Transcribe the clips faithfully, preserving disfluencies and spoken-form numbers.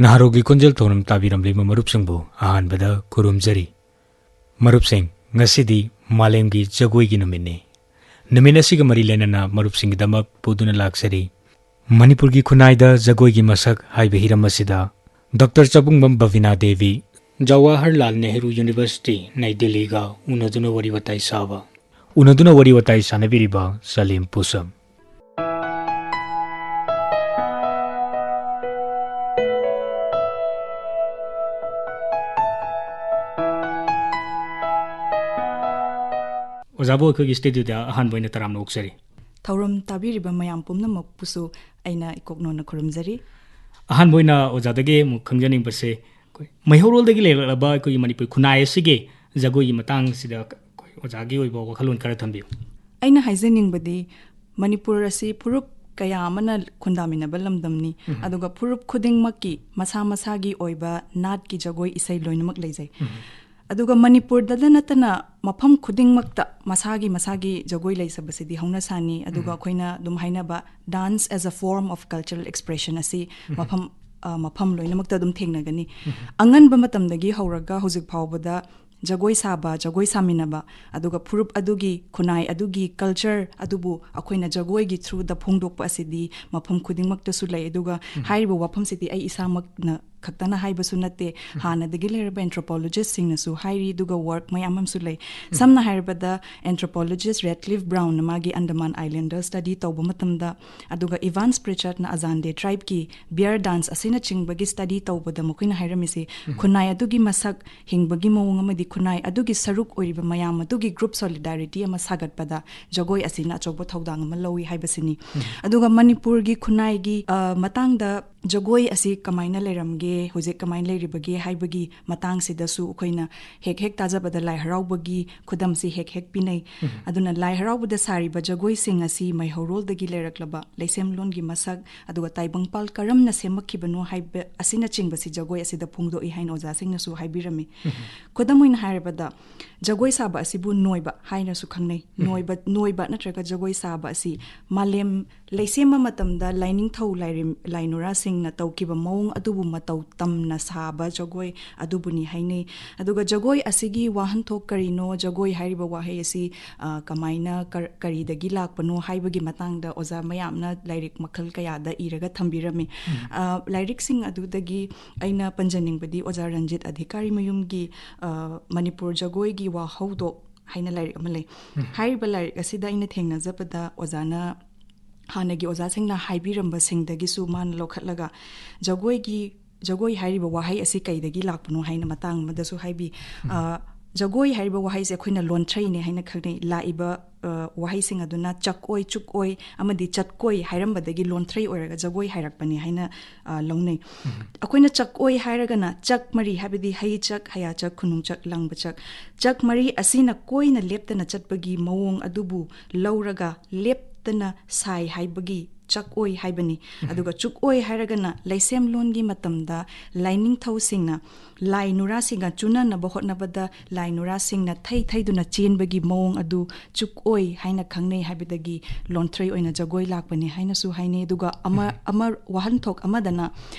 ꯅꯍꯥꯔꯣꯜꯒꯤ ꯈꯣꯟꯖꯦꯜ ꯊꯧꯔꯝ ꯇꯥꯕꯤꯔꯝꯂꯤꯕ ꯃꯔꯨꯞꯁꯤꯡꯕꯨ ꯑꯍꯥꯟꯕꯗ ꯈꯨꯔꯨꯝꯖꯔꯤ꯫ ꯃꯔꯨꯞꯁꯤꯡ, ꯉꯁꯤꯗꯤ ꯃꯥꯂꯦꯝꯒꯤ ꯖꯒꯣꯏꯒꯤ ꯅꯨꯃꯤꯠꯅꯤ꯫ ꯅꯨꯃꯤꯠ ꯑꯁꯤꯒ ꯃꯔꯤ ꯂꯩꯅꯅ ꯃꯔꯨꯞꯁꯤꯡꯒꯤꯗꯃꯛ ꯄꯨꯗꯨꯅ ꯂꯥꯛꯆꯔꯤ ꯃꯅꯤꯄꯨꯔꯒꯤ ꯈꯨꯟꯅꯥꯏꯗ ꯖꯒꯣꯏꯒꯤ ꯃꯁꯛ ꯍꯥꯏꯕ ꯍꯤꯔꯝ ꯑꯁꯤꯗ ꯗꯣꯛꯇꯔ ꯆꯕꯨꯡꯕꯝ ꯕꯕꯤꯅꯥ ꯗꯦꯕꯤ, ꯖꯋꯥꯍꯔꯂꯥꯜ ꯅꯦꯍꯔꯨ ꯌꯨꯅꯤꯚꯔꯁꯤꯇꯤ, ꯅꯩ ꯗꯤꯜꯂꯤꯒ ꯎꯅꯗꯨꯅ ꯋꯥꯔꯤ ꯋꯥꯇꯥꯏ ꯁꯥꯕ꯫ ꯎꯅꯗꯨꯅ ꯋꯥꯔꯤ ꯋꯥꯇꯥꯏ ꯁꯥꯟꯅꯕꯤꯔꯤꯕ ꯁꯂꯤꯝ ꯄꯨꯁꯝ꯫ ꯑꯣꯖꯥꯕꯨ ꯑꯩꯈꯣꯏꯒꯤ ꯁ꯭ꯇꯨꯗꯤꯑꯣꯗ ꯑꯍꯥꯟꯕ ꯑꯣꯏꯅ ꯇꯔꯥꯝꯅ ꯑꯣꯛꯆꯔꯤ꯫ ꯊꯧꯔꯝ ꯇꯥꯕꯤꯔꯤꯕ ꯃꯌꯥꯝ ꯄꯨꯝꯅꯃꯛꯄꯨꯁꯨ ꯑꯩꯅ ꯏꯀꯣꯛꯅꯣꯟꯅ ꯈꯨꯔꯨꯝꯖꯔꯤ꯫ ꯑꯍꯥꯟꯕ ꯑꯣꯏꯅ ꯑꯣꯖꯥꯗꯒꯤ ꯑꯃꯨꯛ ꯈꯪꯖꯅꯤꯡꯕꯁꯦ, ꯑꯩꯈꯣꯏ ꯃꯩꯍꯧꯔꯣꯜꯗꯒꯤ ꯂꯩꯔꯛꯂꯕ ꯑꯩꯈꯣꯏꯒꯤ ꯃꯅꯤꯄꯨꯔꯤ ꯈꯨꯟꯅꯥꯏ ꯑꯁꯤꯒꯤ ꯖꯒꯣꯏꯒꯤ ꯃꯇꯥꯡꯁꯤꯗ ꯑꯩꯈꯣꯏ ꯑꯣꯖꯥꯒꯤ ꯑꯣꯏꯕ ꯋꯥꯈꯜꯂꯣꯟ ꯈꯔ ꯊꯝꯕꯤꯌꯨ꯫ ꯑꯩꯅ ꯍꯥꯏꯖꯅꯤꯡꯕꯗꯤ, ꯃꯅꯤꯄꯨꯔ ꯑꯁꯤ ꯐꯨꯔꯨꯞ ꯀꯌꯥ ꯑꯃꯅ ꯈꯨꯟꯗꯥꯃꯤꯟꯅꯕ ꯂꯝꯗꯝꯅꯤ꯫ ꯎꯝ꯫ ꯑꯗꯨꯒ ꯐꯨꯔꯨꯞ ꯈꯨꯗꯤꯡꯃꯛꯀꯤ ꯃꯁꯥ ꯃꯁꯥꯒꯤ ꯑꯣꯏꯕ ꯅꯥꯠꯀꯤ ꯖꯒꯣꯏ ꯏꯁꯩ ꯂꯣꯏꯅꯃꯛ ꯂꯩꯖꯩ꯫ ꯎꯝ꯫ ꯑꯗꯨꯒ ꯃꯅꯤꯄꯨꯔꯗꯗ ꯅꯠꯇꯅ ꯃꯐꯝ ꯈꯨꯗꯤꯡꯃꯛꯇ ꯃꯁꯥꯒꯤ ꯃꯁꯥꯒꯤ ꯖꯒꯣꯏ ꯂꯩꯖꯕꯁꯤꯗꯤ ꯍꯧꯅ ꯁꯥꯅꯤ꯫ ꯑꯗꯨꯒ ꯎꯝ꯫ ꯑꯩꯈꯣꯏꯅ ꯑꯗꯨꯝ ꯍꯥꯏꯅꯕ dance as a form of cultural expression ꯑꯁꯤ ꯎꯝ꯫ ꯃꯐꯝ, ꯑ, ꯃꯐꯝ ꯂꯣꯏꯅꯃꯛꯇ ꯑꯗꯨꯝ ꯊꯦꯡꯅꯒꯅꯤ꯫ ꯎꯝ꯫ ꯑꯉꯟꯕ ꯃꯇꯝꯗꯒꯤ ꯍꯧꯔꯒ ꯍꯧꯖꯤꯛ ꯐꯥꯎꯕꯗ ꯖꯒꯣꯏ ꯁꯥꯕ, ꯖꯒꯣꯏ ꯁꯥꯃꯤꯟꯅꯕ, ꯑꯗꯨꯒ ꯐꯨꯔꯨꯞ ꯑꯗꯨꯒꯤ, ꯈꯨꯟꯅꯥꯏ ꯑꯗꯨꯒꯤ culture ꯑꯗꯨꯕꯨ ꯑꯩꯈꯣꯏꯅ ꯖꯒꯣꯏꯒꯤ through ꯗ ꯐꯣꯡꯗꯣꯛꯄ ꯑꯁꯤꯗꯤ ꯃꯐꯝ ꯈꯨꯗꯤꯡꯃꯛꯇꯁꯨ ꯂꯩ꯫ ꯑꯗꯨꯒ ꯎꯝ꯫ ꯍꯥꯏꯔꯤꯕ ꯋꯥꯐꯝꯁꯤꯗꯤ ꯑꯩ ꯏꯁꯥꯃꯛꯅ ꯈꯛꯇꯅ ꯍꯥꯏꯕꯁꯨ ꯅꯠꯇꯦ, ꯎꯝ꯫ ꯍꯥꯟꯅꯗꯒꯤ ꯂꯩꯔꯕ anthropologist ꯁꯤꯡꯅꯁꯨ ꯍꯥꯏꯔꯤ, ꯑꯗꯨꯒ work ꯃꯌꯥꯝ ꯑꯃꯁꯨ ꯂꯩ꯫ ꯎꯝ꯫ ꯁꯝꯅ ꯍꯥꯏꯔꯕꯗ, anthropologist Radcliffe Brown ꯅ ꯃꯥꯒꯤ Andaman Island ꯗ study ꯇꯧꯕ ꯃꯇꯝꯗ, ꯑꯗꯨꯒ Evans Pritchard ꯅ Azande tribe ꯀꯤ bear dance ꯑꯁꯤꯅꯆꯤꯡꯕꯒꯤ study ꯇꯧꯕꯗ ꯃꯈꯣꯏꯅ ꯍꯥꯏꯔꯝꯃꯤꯁꯤ, ꯎꯝ꯫ ꯈꯨꯟꯅꯥꯏ ꯑꯗꯨꯒꯤ ꯃꯁꯛ, ꯍꯤꯡꯕꯒꯤ ꯃꯑꯣꯡ ꯑꯃꯗꯤ ꯈꯨꯟꯅꯥꯏ ꯑꯗꯨꯒꯤ ꯁꯔꯨꯛ ꯑꯣꯏꯔꯤꯕ ꯃꯌꯥꯝ ꯑꯗꯨꯒꯤ group solidarity ꯑꯃ ꯁꯥꯒꯠꯄꯗ ꯖꯒꯣꯏ ꯑꯁꯤꯅ ꯑꯆꯧꯕ ꯊꯧꯗꯥꯡ ꯑꯃ ꯂꯧꯏ ꯍꯥꯏꯕꯁꯤꯅꯤ꯫ ꯎꯝ꯫ ꯑꯗꯨꯒ ꯃꯅꯤꯄꯨꯔꯒꯤ ꯈꯨꯟꯅꯥꯏꯒꯤ, ꯑ, ꯃꯇꯥꯡꯗ ꯖꯒꯣꯏ ꯑꯁꯤ ꯀꯃꯥꯏꯅ ꯂꯩꯔꯝꯒꯦ, ꯍꯧꯖꯤꯛ ꯀꯃꯥꯏꯅ ꯂꯩꯔꯤꯕꯒꯦ ꯍꯥꯏꯕꯒꯤ ꯃꯇꯥꯡꯁꯤꯗꯁꯨ ꯑꯩꯈꯣꯏꯅ ꯍꯦꯛ ꯍꯦꯛ ꯇꯥꯖꯕꯗ ꯂꯥꯏ ꯍꯔꯥꯎꯕꯒꯤ ꯈꯨꯗꯝꯁꯤ ꯍꯦꯛ ꯍꯦꯛ ꯄꯤꯅꯩ꯫ ꯎꯝ꯫ ꯑꯗꯨꯅ ꯂꯥꯏ ꯍꯔꯥꯎꯕꯗ ꯁꯥꯔꯤꯕ ꯖꯒꯣꯏꯁꯤꯡ ꯑꯁꯤ ꯃꯩꯍꯧꯔꯣꯜꯗꯒꯤ ꯂꯩꯔꯛꯂꯕ ꯂꯩꯁꯦꯝꯂꯣꯟꯒꯤ ꯃꯁꯛ, ꯑꯗꯨꯒ ꯇꯥꯏꯕꯪꯄꯥꯜ ꯀꯔꯝꯅ ꯁꯦꯝꯃꯛꯈꯤꯕꯅꯣ ꯍꯥꯏꯕ ꯑꯁꯤꯅꯆꯤꯡꯕꯁꯤ ꯖꯒꯣꯏ ꯑꯁꯤꯗ ꯐꯣꯡꯗꯣꯛꯏ ꯍꯥꯏꯅ ꯑꯣꯖꯥꯁꯤꯡꯅꯁꯨ ꯍꯥꯏꯕꯤꯔꯝꯃꯤ꯫ ꯎꯝ꯫ ꯈꯨꯗꯝ ꯑꯣꯏꯅ ꯍꯥꯏꯔꯕꯗ, ꯖꯒꯣꯏ ꯁꯥꯕ ꯑꯁꯤꯕꯨ ꯅꯣꯏꯕ ꯍꯥꯏꯅꯁꯨ ꯈꯪꯅꯩ꯫ ꯅꯣꯏꯕ, ꯅꯣꯏꯕ ꯅꯠꯇ꯭ꯔꯒ ꯖꯒꯣꯏ ꯁꯥꯕ ꯑꯁꯤ ꯃꯥꯂꯦꯝ ꯂꯩꯁꯦꯝꯕ ꯃꯇꯝꯗ ꯂꯥꯏꯅꯤꯡꯊꯧ ꯂꯥꯏꯔꯦꯝ-, ꯂꯥꯏꯅꯨꯔꯥꯁꯤꯡꯅ ꯇꯧꯈꯤꯕ ꯃꯑꯣꯡ ꯑꯗꯨꯕꯨ ꯃꯇꯧ ꯇꯝꯅ ꯁꯥꯕ ꯖꯒꯣꯏ ꯑꯗꯨꯕꯨꯅꯤ ꯍꯥꯏꯅꯩ꯫ ꯑꯗꯨꯒ ꯖꯒꯣꯏ ꯑꯁꯤꯒꯤ ꯋꯥꯍꯟꯊꯣꯛ ꯀꯔꯤꯅꯣ, ꯖꯒꯣꯏ ꯍꯥꯏꯔꯤꯕ ꯋꯥꯍꯩ ꯑꯁꯤ, ꯑ, ꯀꯃꯥꯏꯅ, ꯀꯔ-, ꯀꯔꯤꯗꯒꯤ ꯂꯥꯛꯄꯅꯣ ꯍꯥꯏꯕꯒꯤ ꯃꯇꯥꯡꯗ ꯑꯣꯖꯥ ꯃꯌꯥꯝꯅ ꯂꯥꯏꯔꯤꯛ ꯃꯈꯜ ꯀꯌꯥꯗ ꯏꯔꯒ ꯊꯝꯕꯤꯔꯝꯃꯤ꯫ ꯑ, ꯂꯥꯏꯔꯤꯛꯁꯤꯡ ꯑꯗꯨꯗꯒꯤ ꯑꯩꯅ ꯄꯟꯖꯅꯤꯡꯕꯗꯤ ꯑꯣꯖꯥ ꯔꯟꯖꯤꯠ ꯑꯙꯤꯀꯥꯔꯤ ꯃꯌꯨꯝꯒꯤ, ꯑ, ꯃꯅꯤꯄꯨꯔ ꯖꯒꯣꯏꯒꯤ ꯋꯥꯍꯧꯗꯣꯛ ꯍꯥꯏꯅ ꯂꯥꯏꯔꯤꯛ ꯑꯃ ꯂꯩ꯫ ꯍꯥꯏꯔꯤꯕ ꯂꯥꯏꯔꯤꯛ ꯑꯁꯤꯗ ꯑꯩꯅ ꯊꯦꯡꯅꯖꯕꯗ ꯑꯣꯖꯥꯅ, ꯍꯥꯟꯅꯒꯤ ꯑꯣꯖꯥꯁꯤꯡꯅ ꯍꯥꯏꯕꯤꯔꯝꯕꯁꯤꯡꯗꯒꯤꯁꯨ ꯃꯥꯅ ꯂꯧꯈꯠꯂꯒ ꯖꯒꯣꯏꯒꯤ, ꯖꯒꯣꯏ ꯍꯥꯏꯔꯤꯕ ꯋꯥꯍꯩ ꯑꯁꯤ ꯀꯩꯗꯒꯤ ꯂꯥꯛꯄꯅꯣ ꯍꯥꯏꯅ ꯃꯇꯥꯡ ꯑꯃꯗꯁꯨ ꯍꯥꯏꯕꯤ꯫ ꯑ, ꯖꯒꯣꯏ ꯍꯥꯏꯔꯤꯕ ꯋꯥꯍꯩꯁꯦ ꯑꯩꯈꯣꯏꯅ ꯂꯣꯟꯊ꯭ꯔꯩꯅꯦ ꯍꯥꯏꯅ ꯈꯪꯅꯩ꯫ ꯂꯥꯛꯏꯕ, ꯑ, ꯋꯥꯍꯩꯁꯤꯡ ꯑꯗꯨꯅ ꯆꯛꯑꯣꯏ, ꯆꯨꯛꯑꯣꯏ ꯑꯃꯗꯤ ꯆꯠꯀꯣꯏ ꯍꯥꯏꯔꯝꯕꯗꯒꯤ ꯂꯣꯟꯊ꯭ꯔꯩ ꯑꯣꯏꯔꯒ ꯖꯒꯣꯏ ꯍꯥꯏꯔꯛꯄꯅꯤ ꯍꯥꯏꯅ, ꯑ, ꯂꯧꯅꯩ꯫ ꯑꯩꯈꯣꯏꯅ ꯆꯛꯑꯣꯏ ꯍꯥꯏꯔꯒꯅ ꯆꯛ ꯃꯔꯤ, ꯍꯥꯏꯕꯗꯤ ꯍꯩ ꯆꯛ, ꯍꯌꯥ ꯆꯛ, ꯈꯨꯅꯨꯡ ꯆꯛ, ꯂꯪꯕ ꯆꯛ, ꯆꯛ ꯃꯔꯤ ꯑꯁꯤꯅ ꯀꯣꯏꯅ ꯂꯦꯞꯇꯅ ꯆꯠꯄꯒꯤ ꯃꯑꯣꯡ ꯑꯗꯨꯕꯨ ꯂꯧꯔꯒ ꯂꯦꯞꯇꯅ ꯁꯥꯏ ꯍꯥꯏꯕꯒꯤ ꯆꯛꯑꯣꯏ ꯍꯥꯏꯕꯅꯤ꯫ ꯑꯗꯨꯒ ꯆꯨꯛꯑꯣꯏ ꯍꯥꯏꯔꯒꯅ ꯂꯩꯁꯦꯝꯂꯣꯟꯒꯤ ꯃꯇꯝꯗ ꯂꯥꯏꯅꯤꯡꯊꯧꯁꯤꯡꯅ ꯂꯥꯏ ꯅꯨꯔꯥꯁꯤꯡꯒ ꯆꯨꯅꯅꯕ ꯍꯣꯠꯅꯕꯗ ꯂꯥꯏ ꯅꯨꯔꯥꯁꯤꯡꯅ ꯊꯩ ꯊꯩꯗꯨꯅ ꯆꯦꯟꯕꯒꯤ ꯃꯑꯣꯡ ꯑꯗꯨ ꯆꯨꯛꯑꯣꯏ ꯍꯥꯏꯅ ꯈꯪꯅꯩ ꯍꯥꯏꯕꯗꯒꯤ ꯂꯣꯟꯊ꯭ꯔꯩ ꯑꯣꯏꯅ ꯖꯒꯣꯏ ꯂꯥꯛꯄꯅꯤ ꯍꯥꯏꯅꯁꯨ ꯍꯥꯏꯅꯩ꯫ ꯑꯗꯨꯒ ꯑꯃ, ꯑꯃ ꯋꯥꯍꯟꯊꯣꯛ ꯑꯃꯗꯅ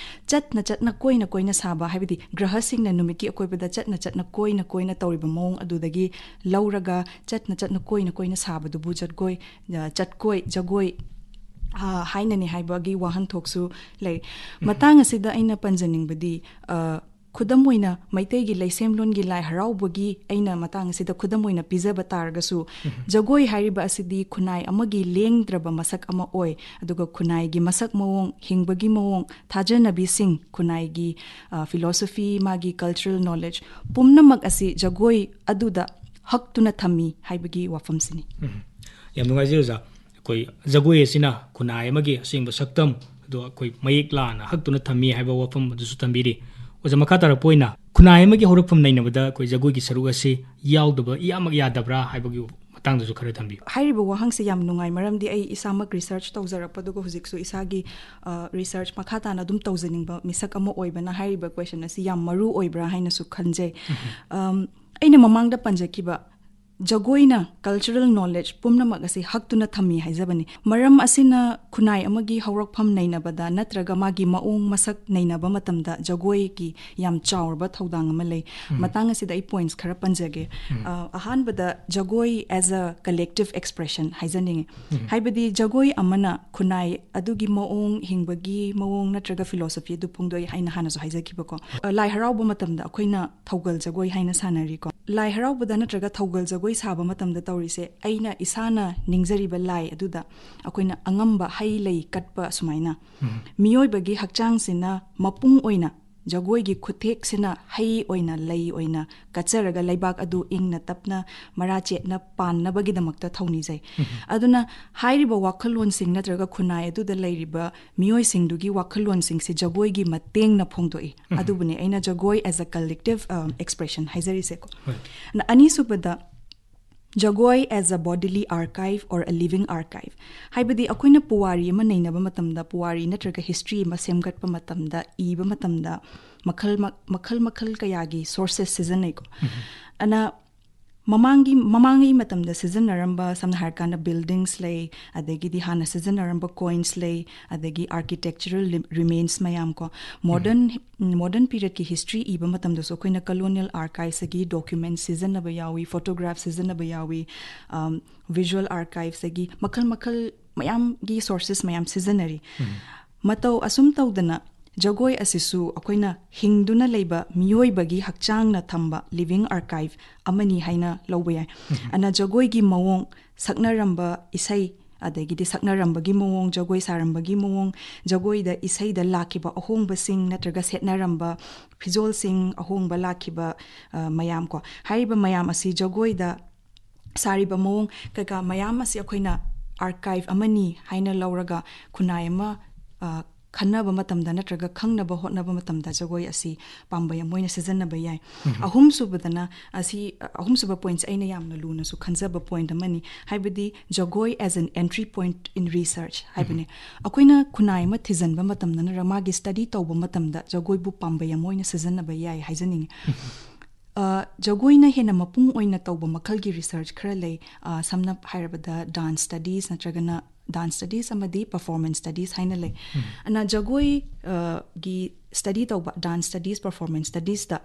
ꯆꯠꯅ ꯆꯠꯅ ꯀꯣꯏꯅ ꯀꯣꯏꯅ ꯁꯥꯕ, ꯍꯥꯏꯕꯗꯤ ꯒ꯭ꯔꯍꯁꯤꯡꯅ ꯅꯨꯃꯤꯠꯀꯤ ꯑꯀꯣꯏꯕꯗ ꯆꯠꯅ ꯆꯠꯅ ꯀꯣꯏꯅ ꯀꯣꯏꯅ ꯇꯧꯔꯤꯕ ꯃꯑꯣꯡ ꯑꯗꯨꯗꯒꯤ ꯂꯧꯔꯒ ꯆꯠꯅ ꯆꯠꯅ ꯀꯣꯏꯅ ꯀꯣꯏꯅ ꯁꯥꯕꯗꯨꯕꯨ ꯖꯠꯒꯣꯏ, ꯑ, ꯆꯠꯀꯣꯏ, ꯖꯒꯣꯏ, ꯑ, ꯍꯥꯏꯅꯅꯤ ꯍꯥꯏꯕꯒꯤ ꯋꯥꯍꯟꯊꯣꯛꯁꯨ ꯂꯩ꯫ ꯃꯇꯥꯡ ꯑꯁꯤꯗ ꯑꯩꯅ ꯄꯟꯖꯅꯤꯡꯕꯗꯤ, ꯑ, ꯈꯨꯗꯝ ꯑꯣꯏꯅ ꯃꯩꯇꯩꯒꯤ ꯂꯩꯁꯦꯝꯂꯣꯟꯒꯤ ꯂꯥꯏ ꯍꯔꯥꯎꯕꯒꯤ ꯑꯩꯅ ꯃꯇꯥꯡ ꯑꯁꯤꯗ ꯈꯨꯗꯝ ꯑꯣꯏꯅ ꯄꯤꯖꯕ ꯇꯥꯔꯒꯁꯨ, ꯖꯒꯣꯏ ꯍꯥꯏꯔꯤꯕ ꯑꯁꯤꯗꯤ ꯈꯨꯟꯅꯥꯏ ꯑꯃꯒꯤ ꯂꯦꯡꯗ꯭ꯔꯕ ꯃꯁꯛ ꯑꯃ ꯑꯣꯏ꯫ ꯑꯗꯨꯒ ꯈꯨꯟꯅꯥꯏꯒꯤ ꯃꯁꯛ ꯃꯑꯣꯡ, ꯍꯤꯡꯕꯒꯤ ꯃꯑꯣꯡ, ꯊꯥꯖꯅꯕꯤꯁꯤꯡ, ꯈꯨꯟꯅꯥꯏꯒꯤ, ꯑ, philosophy, ꯃꯥꯒꯤ cultural knowledge ꯄꯨꯝꯅꯃꯛ ꯑꯁꯤ ꯖꯒꯣꯏ ꯑꯗꯨꯗ ꯍꯛꯇꯨꯅ ꯊꯝꯃꯤ ꯍꯥꯏꯕꯒꯤ ꯋꯥꯐꯝꯁꯤꯅꯤ꯫ ꯌꯥꯝ ꯅꯨꯡꯉꯥꯏꯖꯩ ꯑꯣꯖꯥ꯫ ꯑꯩꯈꯣꯏ ꯖꯒꯣꯏ ꯑꯁꯤꯅ ꯈꯨꯟꯅꯥꯏ ꯑꯃꯒꯤ ꯑꯁꯦꯡꯕ ꯁꯛꯇꯝ ꯑꯗꯣ ꯑꯩꯈꯣꯏ ꯃꯌꯦꯛ ꯂꯥꯅ ꯍꯛꯇꯨꯅ ꯊꯝꯃꯤ ꯍꯥꯏꯕ ꯋꯥꯐꯝ ꯑꯗꯨꯁꯨ ꯊꯝꯕꯤꯔꯤ꯫ ꯑꯣꯖꯥ, ꯃꯈꯥ ꯇꯥꯔꯛꯄ ꯑꯣꯏꯅ ꯈꯨꯟꯅꯥꯏ ꯑꯃꯒꯤ ꯍꯧꯔꯛꯐꯝ ꯅꯩꯅꯕꯗ ꯑꯩꯈꯣꯏ ꯖꯒꯣꯏꯒꯤ ꯁꯔꯨꯛ ꯑꯁꯤ ꯌꯥꯎꯗꯕ ꯏꯌꯥꯃꯛ ꯌꯥꯗꯕ꯭ꯔꯥ ꯍꯥꯏꯕꯒꯤ ꯃꯇꯥꯡꯗꯁꯨ ꯈꯔ ꯊꯝꯕꯤꯌꯨ꯫ ꯍꯥꯏꯔꯤꯕ ꯋꯥꯍꯪꯁꯦ ꯌꯥꯝ ꯅꯨꯡꯉꯥꯏ, ꯃꯔꯝꯗꯤ ꯑꯩ ꯏꯁꯥꯃꯛ research ꯇꯧꯖꯔꯛꯄ, ꯑꯗꯨꯒ ꯍꯧꯖꯤꯛꯁꯨ ꯏꯁꯥꯒꯤ research ꯃꯈꯥ ꯇꯥꯅ ꯑꯗꯨꯝ ꯇꯧꯖꯅꯤꯡꯕ ꯃꯤꯁꯛ ꯑꯃ ꯑꯣꯏꯕꯅ ꯍꯥꯏꯔꯤꯕ question ꯑꯁꯤ ꯌꯥꯝ ꯃꯔꯨ ꯑꯣꯏꯕ꯭ꯔꯥ ꯍꯥꯏꯅꯁꯨ ꯈꯟꯖꯩ꯫ ꯑꯩꯅ ꯃꯃꯥꯡꯗ ꯄꯟꯖꯈꯤꯕ ꯖꯒꯣꯏꯅ cultural knowledge ꯄꯨꯝꯅꯃꯛ ꯑꯁꯤ ꯍꯛꯇꯨꯅ ꯊꯝꯃꯤ ꯍꯥꯏꯖꯕꯅꯤ꯫ ꯃꯔꯝ ꯑꯁꯤꯅ ꯈꯨꯟꯅꯥꯏ ꯑꯃꯒꯤ ꯍꯧꯔꯛꯐꯝ ꯅꯩꯅꯕꯗ ꯅꯠꯇ꯭ꯔꯒ ꯃꯥꯒꯤ ꯃꯑꯣꯡ ꯃꯁꯛ ꯅꯩꯅꯕ ꯃꯇꯝꯗ ꯖꯒꯣꯏꯒꯤ ꯌꯥꯝ ꯆꯥꯎꯔꯕ ꯊꯧꯗꯥꯡ ꯑꯃ ꯂꯩ꯫ ꯃꯇꯥꯡ ꯑꯁꯤꯗ ꯑꯩ points ꯈꯔ ꯄꯟꯖꯒꯦ꯫ ꯑ, ꯑꯍꯥꯟꯕꯗ ꯖꯒꯣꯏ as a collective expression ꯍꯥꯏꯖꯅꯤꯡꯉꯤ꯫ ꯍꯥꯏꯕꯗꯤ ꯖꯒꯣꯏ ꯑꯃꯅ ꯈꯨꯟꯅꯥꯏ ꯑꯗꯨꯒꯤ ꯃꯑꯣꯡ, ꯍꯤꯡꯕꯒꯤ ꯃꯑꯣꯡ ꯅꯠꯇ꯭ꯔꯒ philosophy ꯑꯗꯨ ꯐꯣꯡꯗꯣꯛꯏ ꯍꯥꯏꯅ ꯍꯥꯟꯅꯁꯨ ꯍꯥꯏꯖꯈꯤꯕꯀꯣ꯫ ꯑ, ꯂꯥꯏ ꯍꯔꯥꯎꯕ ꯃꯇꯝꯗ ꯑꯩꯈꯣꯏꯅ ꯊꯧꯒꯜ ꯖꯒꯣꯏ ꯍꯥꯏꯅ ꯁꯥꯟꯅꯔꯤꯀꯣ꯫ ꯂꯥꯏ ꯍꯔꯥꯎꯕꯗ ꯅꯠꯇ꯭ꯔꯒ ꯊꯧꯒꯜ ꯖꯒꯣꯏ ꯁꯥꯕ ꯃꯇꯝꯗ ꯇꯧꯔꯤꯁꯦ, ꯑꯩꯅ ꯏꯁꯥꯅ ꯅꯤꯡꯖꯔꯤꯕ ꯂꯥꯏ ꯑꯗꯨꯗ ꯑꯩꯈꯣꯏꯅ ꯑꯉꯝꯕ ꯍꯩ ꯂꯩ ꯀꯠꯄ ꯁꯨꯃꯥꯏꯅ꯫ ꯃꯤꯑꯣꯏꯕꯒꯤ ꯍꯛꯆꯥꯡꯁꯤꯅ ꯃꯄꯨꯡ ꯑꯣꯏꯅ ꯖꯒꯣꯏꯒꯤ ꯈꯨꯠꯊꯦꯛꯁꯤꯅ ꯍꯩ ꯑꯣꯏꯅ, ꯂꯩ ꯑꯣꯏꯅ ꯀꯠꯆꯔꯒ ꯂꯩꯕꯥꯛ ꯑꯗꯨ ꯏꯪꯅ ꯇꯞꯅ ꯃꯔꯥ ꯆꯦꯠꯅ ꯄꯥꯟꯅꯕꯒꯤꯗꯃꯛꯇ ꯊꯧꯅꯤꯖꯩ꯫ ꯑꯗꯨꯅ ꯍꯥꯏꯔꯤꯕ ꯋꯥꯈꯜꯂꯣꯟꯁꯤꯡ ꯅꯠꯇ꯭ꯔꯒ ꯈꯨꯟꯅꯥꯏ ꯑꯗꯨꯗ ꯂꯩꯔꯤꯕ ꯃꯤꯑꯣꯏꯁꯤꯡꯗꯨꯒꯤ ꯋꯥꯈꯜꯂꯣꯟꯁꯤꯡꯁꯤ ꯖꯒꯣꯏꯒꯤ ꯃꯇꯦꯡꯅ ꯐꯣꯡꯗꯣꯛꯏ꯫ ꯑꯗꯨꯕꯨꯅꯤ ꯑꯩꯅ ꯖꯒꯣꯏ as a collective, um, expression ꯍꯥꯏꯖꯔꯤꯁꯦꯀꯣ꯫ ꯍꯣꯏ꯫ ꯅ-, ꯑꯅꯤꯁꯨꯕꯗ, ꯖꯒꯣꯏ as a bodily archive or a living archive꯫ ꯍꯥꯏꯕꯗꯤ ꯑꯩꯈꯣꯏꯅ ꯄꯨꯋꯥꯔꯤ ꯑꯃ ꯅꯩꯅꯕ ꯃꯇꯝꯗ, ꯄꯨꯋꯥꯔꯤ ꯅꯠꯇ꯭ꯔꯒ history ꯑꯃ ꯁꯦꯝꯒꯠꯄ ꯃꯇꯝꯗ, ꯏꯕ ꯃꯇꯝꯗ ꯃꯈꯜ ꯃ-, ꯃꯈꯜ ꯃꯈꯜ ꯀꯌꯥꯒꯤ sources ꯁꯤꯖꯤꯟꯅꯩꯀꯣ꯫ ꯑꯅ ꯃꯃꯥꯡꯒꯤ, ꯃꯃꯥꯡꯒꯤ ꯃꯇꯝꯗ ꯁꯤꯖꯤꯟꯅꯔꯝꯕ, ꯁꯝꯅ ꯍꯥꯏꯔꯀꯥꯟꯗ buildings ꯂꯩ, ꯑꯗꯒꯤꯗꯤ ꯍꯥꯟꯅ ꯁꯤꯖꯤꯟꯅꯔꯝꯕ coins ꯂꯩ, ꯑꯗꯒꯤ architectural lim-, remains ꯃꯌꯥꯝ ꯀꯣ꯫ Modern, modern periodꯀꯤ history ꯏꯕ ꯃꯇꯝꯗꯁꯨ ꯑꯩꯈꯣꯏꯅ colonial archives ꯇꯒꯤ documents ꯁꯤꯖꯤꯟꯅꯕ ꯌꯥꯎꯏ, photograph ꯁꯤꯖꯤꯟꯅꯕ ꯌꯥꯎꯏ, um, visual archives ꯇꯒꯤ ꯃꯈꯜ ꯃꯈꯜ ꯃꯌꯥꯝꯒꯤ sources ꯃꯌꯥꯝ ꯁꯤꯖꯤꯟꯅꯔꯤ꯫ ꯃꯇꯧ ꯑꯁꯨꯝ ꯇꯧꯗꯅ ꯖꯒꯣꯏ ꯑꯁꯤꯁꯨ ꯑꯩꯈꯣꯏꯅ ꯍꯤꯡꯗꯨꯅ ꯂꯩꯕ ꯃꯤꯑꯣꯏꯕꯒꯤ ꯍꯛꯆꯥꯡꯅ ꯊꯝꯕ living archive ꯑꯃꯅꯤ ꯍꯥꯏꯅ ꯂꯧꯕ ꯌꯥꯏ꯫ ꯑꯅ ꯖꯒꯣꯏꯒꯤ ꯃꯑꯣꯡ, ꯁꯛꯅꯔꯝꯕ ꯏꯁꯩ, ꯑꯗꯒꯤꯗꯤ ꯁꯛꯅꯔꯝꯕꯒꯤ ꯃꯑꯣꯡ, ꯖꯒꯣꯏ ꯁꯥꯔꯝꯕꯒꯤ ꯃꯑꯣꯡ, ꯖꯒꯣꯏꯗ ꯏꯁꯩꯗ ꯂꯥꯛꯈꯤꯕ ꯑꯍꯣꯡꯕꯁꯤꯡ ꯅꯠꯇ꯭ꯔꯒ ꯁꯦꯠꯅꯔꯝꯕ ꯐꯤꯖꯣꯜꯁꯤꯡ ꯑꯍꯣꯡꯕ ꯂꯥꯛꯈꯤꯕ, ꯑ, ꯃꯌꯥꯝ ꯀꯣ, ꯍꯥꯏꯔꯤꯕ ꯃꯌꯥꯝ ꯑꯁꯤ ꯖꯒꯣꯏꯗ ꯁꯥꯔꯤꯕ ꯃꯑꯣꯡ ꯀꯩꯀꯥ ꯃꯌꯥꯝ ꯑꯁꯤ ꯑꯩꯈꯣꯏꯅ archive ꯑꯃꯅꯤ ꯍꯥꯏꯅ ꯂꯧꯔꯒ ꯈꯨꯟꯅꯥꯏ ꯑꯃ, ꯑ, ꯈꯟꯅꯕ ꯃꯇꯝꯗ ꯅꯠꯇ꯭ꯔꯒ ꯈꯪꯅꯕ ꯍꯣꯠꯅꯕ ꯃꯇꯝꯗ ꯖꯒꯣꯏ ꯑꯁꯤ ꯄꯥꯝꯕꯩ ꯑꯃ ꯑꯣꯏꯅ ꯁꯤꯖꯤꯟꯅꯕ ꯌꯥꯏ꯫ ꯑꯍꯨꯝꯁꯨꯕꯗꯅ ꯑꯁꯤ, ꯑꯍꯨꯝꯁꯨꯕ ꯄꯣꯏꯟꯠꯁꯦ ꯑꯩꯅ ꯌꯥꯝꯅ ꯂꯨꯅꯁꯨ ꯈꯟꯖꯕ ꯄꯣꯏꯟꯠ ꯑꯃꯅꯤ꯫ ꯍꯥꯏꯕꯗꯤ ꯖꯒꯣꯏ as an entry point in research ꯍꯥꯏꯕꯅꯦ꯫ ꯑꯩꯈꯣꯏꯅ ꯈꯨꯟꯅꯥꯏ ꯑꯃ ꯊꯤꯖꯤꯟꯕ ꯃꯇꯝꯗ ꯅꯠꯇ꯭ꯔꯒ ꯃꯥꯒꯤ ꯁ꯭ꯇꯗꯤ ꯇꯧꯕ ꯃꯇꯝꯗ ꯖꯒꯣꯏꯕꯨ ꯄꯥꯝꯕꯩ ꯑꯃ ꯑꯣꯏꯅ ꯁꯤꯖꯤꯟꯅꯕ ꯌꯥꯏ ꯍꯥꯏꯖꯅꯤꯡꯉꯤ꯫ ꯑ, ꯖꯒꯣꯏꯅ ꯍꯦꯟꯅ ꯃꯄꯨꯡ ꯑꯣꯏꯅ ꯇꯧꯕ ꯃꯈꯜꯒꯤ ꯔꯤꯁꯔꯆ ꯈꯔ ꯂꯩ꯫ ꯑ, ꯁꯝꯅ ꯍꯥꯏꯔꯕꯗ ꯗꯥꯟꯁ ꯁ꯭ꯇꯗꯤꯁ ꯅꯠꯇ꯭ꯔꯒꯅ ꯗꯥꯟꯁ ꯁ꯭ꯇꯗꯤꯁ ꯑꯃꯗꯤ ꯄꯔꯐꯣꯔꯃꯦꯟꯁ ꯁ꯭ꯇꯗꯤꯁ ꯍꯥꯏꯅ ꯂꯩ꯫ ꯑꯅ ꯖꯒꯣꯏ, ꯑ, ꯒꯤ ꯁ꯭ꯇꯗꯤ ꯇꯧꯕ, ꯗꯥꯟꯁ ꯁ꯭ꯇꯗꯤꯁ, ꯄꯔꯐꯣꯔꯃꯦꯟꯁ ꯁ꯭ꯇꯗꯤꯁꯇ